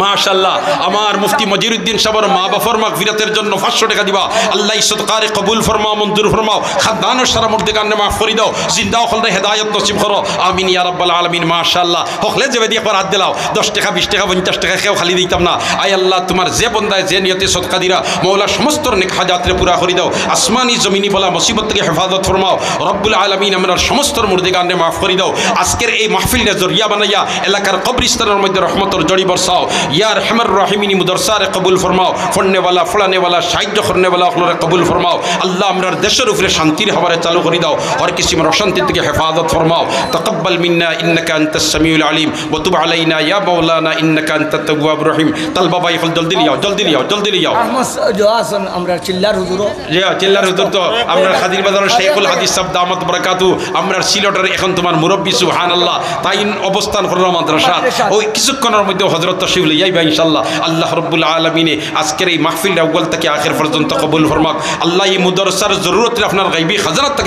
মাশাআল্লাহ, আমার মুফতি মজিরুদ্দিন সাবর মা বাফর মাগফিরাতের জন্য পাঁচশো টেকা দিবা। আল্লাহ, ই সদকারে কবুল ফরমাও, মঞ্জুর ফরমাও। খানদানর সারা মুর্দেগানরে মাফ করি দাও, জিন্দা হকলরে হেদায়ত নসিব করো, আমিন ইয়া রাব্বাল আলামিন। মাশাআল্লাহ, হকলে জেবেদি একবার আত দিলাও, দশ টেকা, বিশ টেকা, পঞ্চাশ টেকা, কেউ খালি দিতাম না। আয় আল্লাহ, তুমার যে বন্দায় যে নিয়তে সদকা দিরা, মৌলা, সমস্ত নেক হাজাতরে পুরা করি দাও। আসমানি জমিনি বালা মুসিবত থাকি হেফাজত ফরমাও। রব্বুল আলামিন, আমরার সমস্ত মুর্দেগানরে মাফ করি দাও। আজকের এই মাহফিলরে জরিয়া বানাইয়া এলাকার কবরস্থানর মধ্যে রহমতর জড়ি বরসাও। ইয়া আরহামার রাহিমিন, ই মুদরসারে কবুল ফরমাও। পড়নেওয়ালা, পড়ানেওয়ালা, সাহায্য করনেওয়ালা হকলরে কবুল ফরমাও। আল্লাহ, আমরার দেশর উপরে শান্তির হাওয়ারে চালু করি দাও। হর কিসিমর অশান্তি থাকি হেফাজত ফরমাও। তাকাব্বাল মিন্না ইন্নাকা আনতাস সামিউল আলিম। ওয়া তুব আলাইনা ইয়া মাওলানা ইন্নাকা আনতাত তাওয়াবুর রহিম। তালবা ভাই, হকল জলদি লিয়াও, জলদি লিয়াও, জলদি লিয়াও। আহমদ জ-, আছেন আমরার চিল্লার হুজুরও। জি, চিল্লার হুজুর তো আমরার কাদির বাজারর শেখুল হাদিস সাব দামাত বারাকাতু, আমরার সিলেটর এখন তুমার মুরব্বি, সুবহানাল্লাহ। তাইন অবস্থান কররা মাদ্রাসাত। মাদ্রাসাত। ওই কিছুক্ষণর মধ্যে হজরত তশরিফ লইয়া আইবা ইনশাআল্লাহ। আল্লাহ রব্বুল আলামিনে আজকের এই মাহফিলটা আউয়াল থাকি আখের পর্যন্ত কবুল ফরমাক। আল্লাহ, ই মুদরসার জরুরতরে আপনার গাইবি খাজানাত থাকি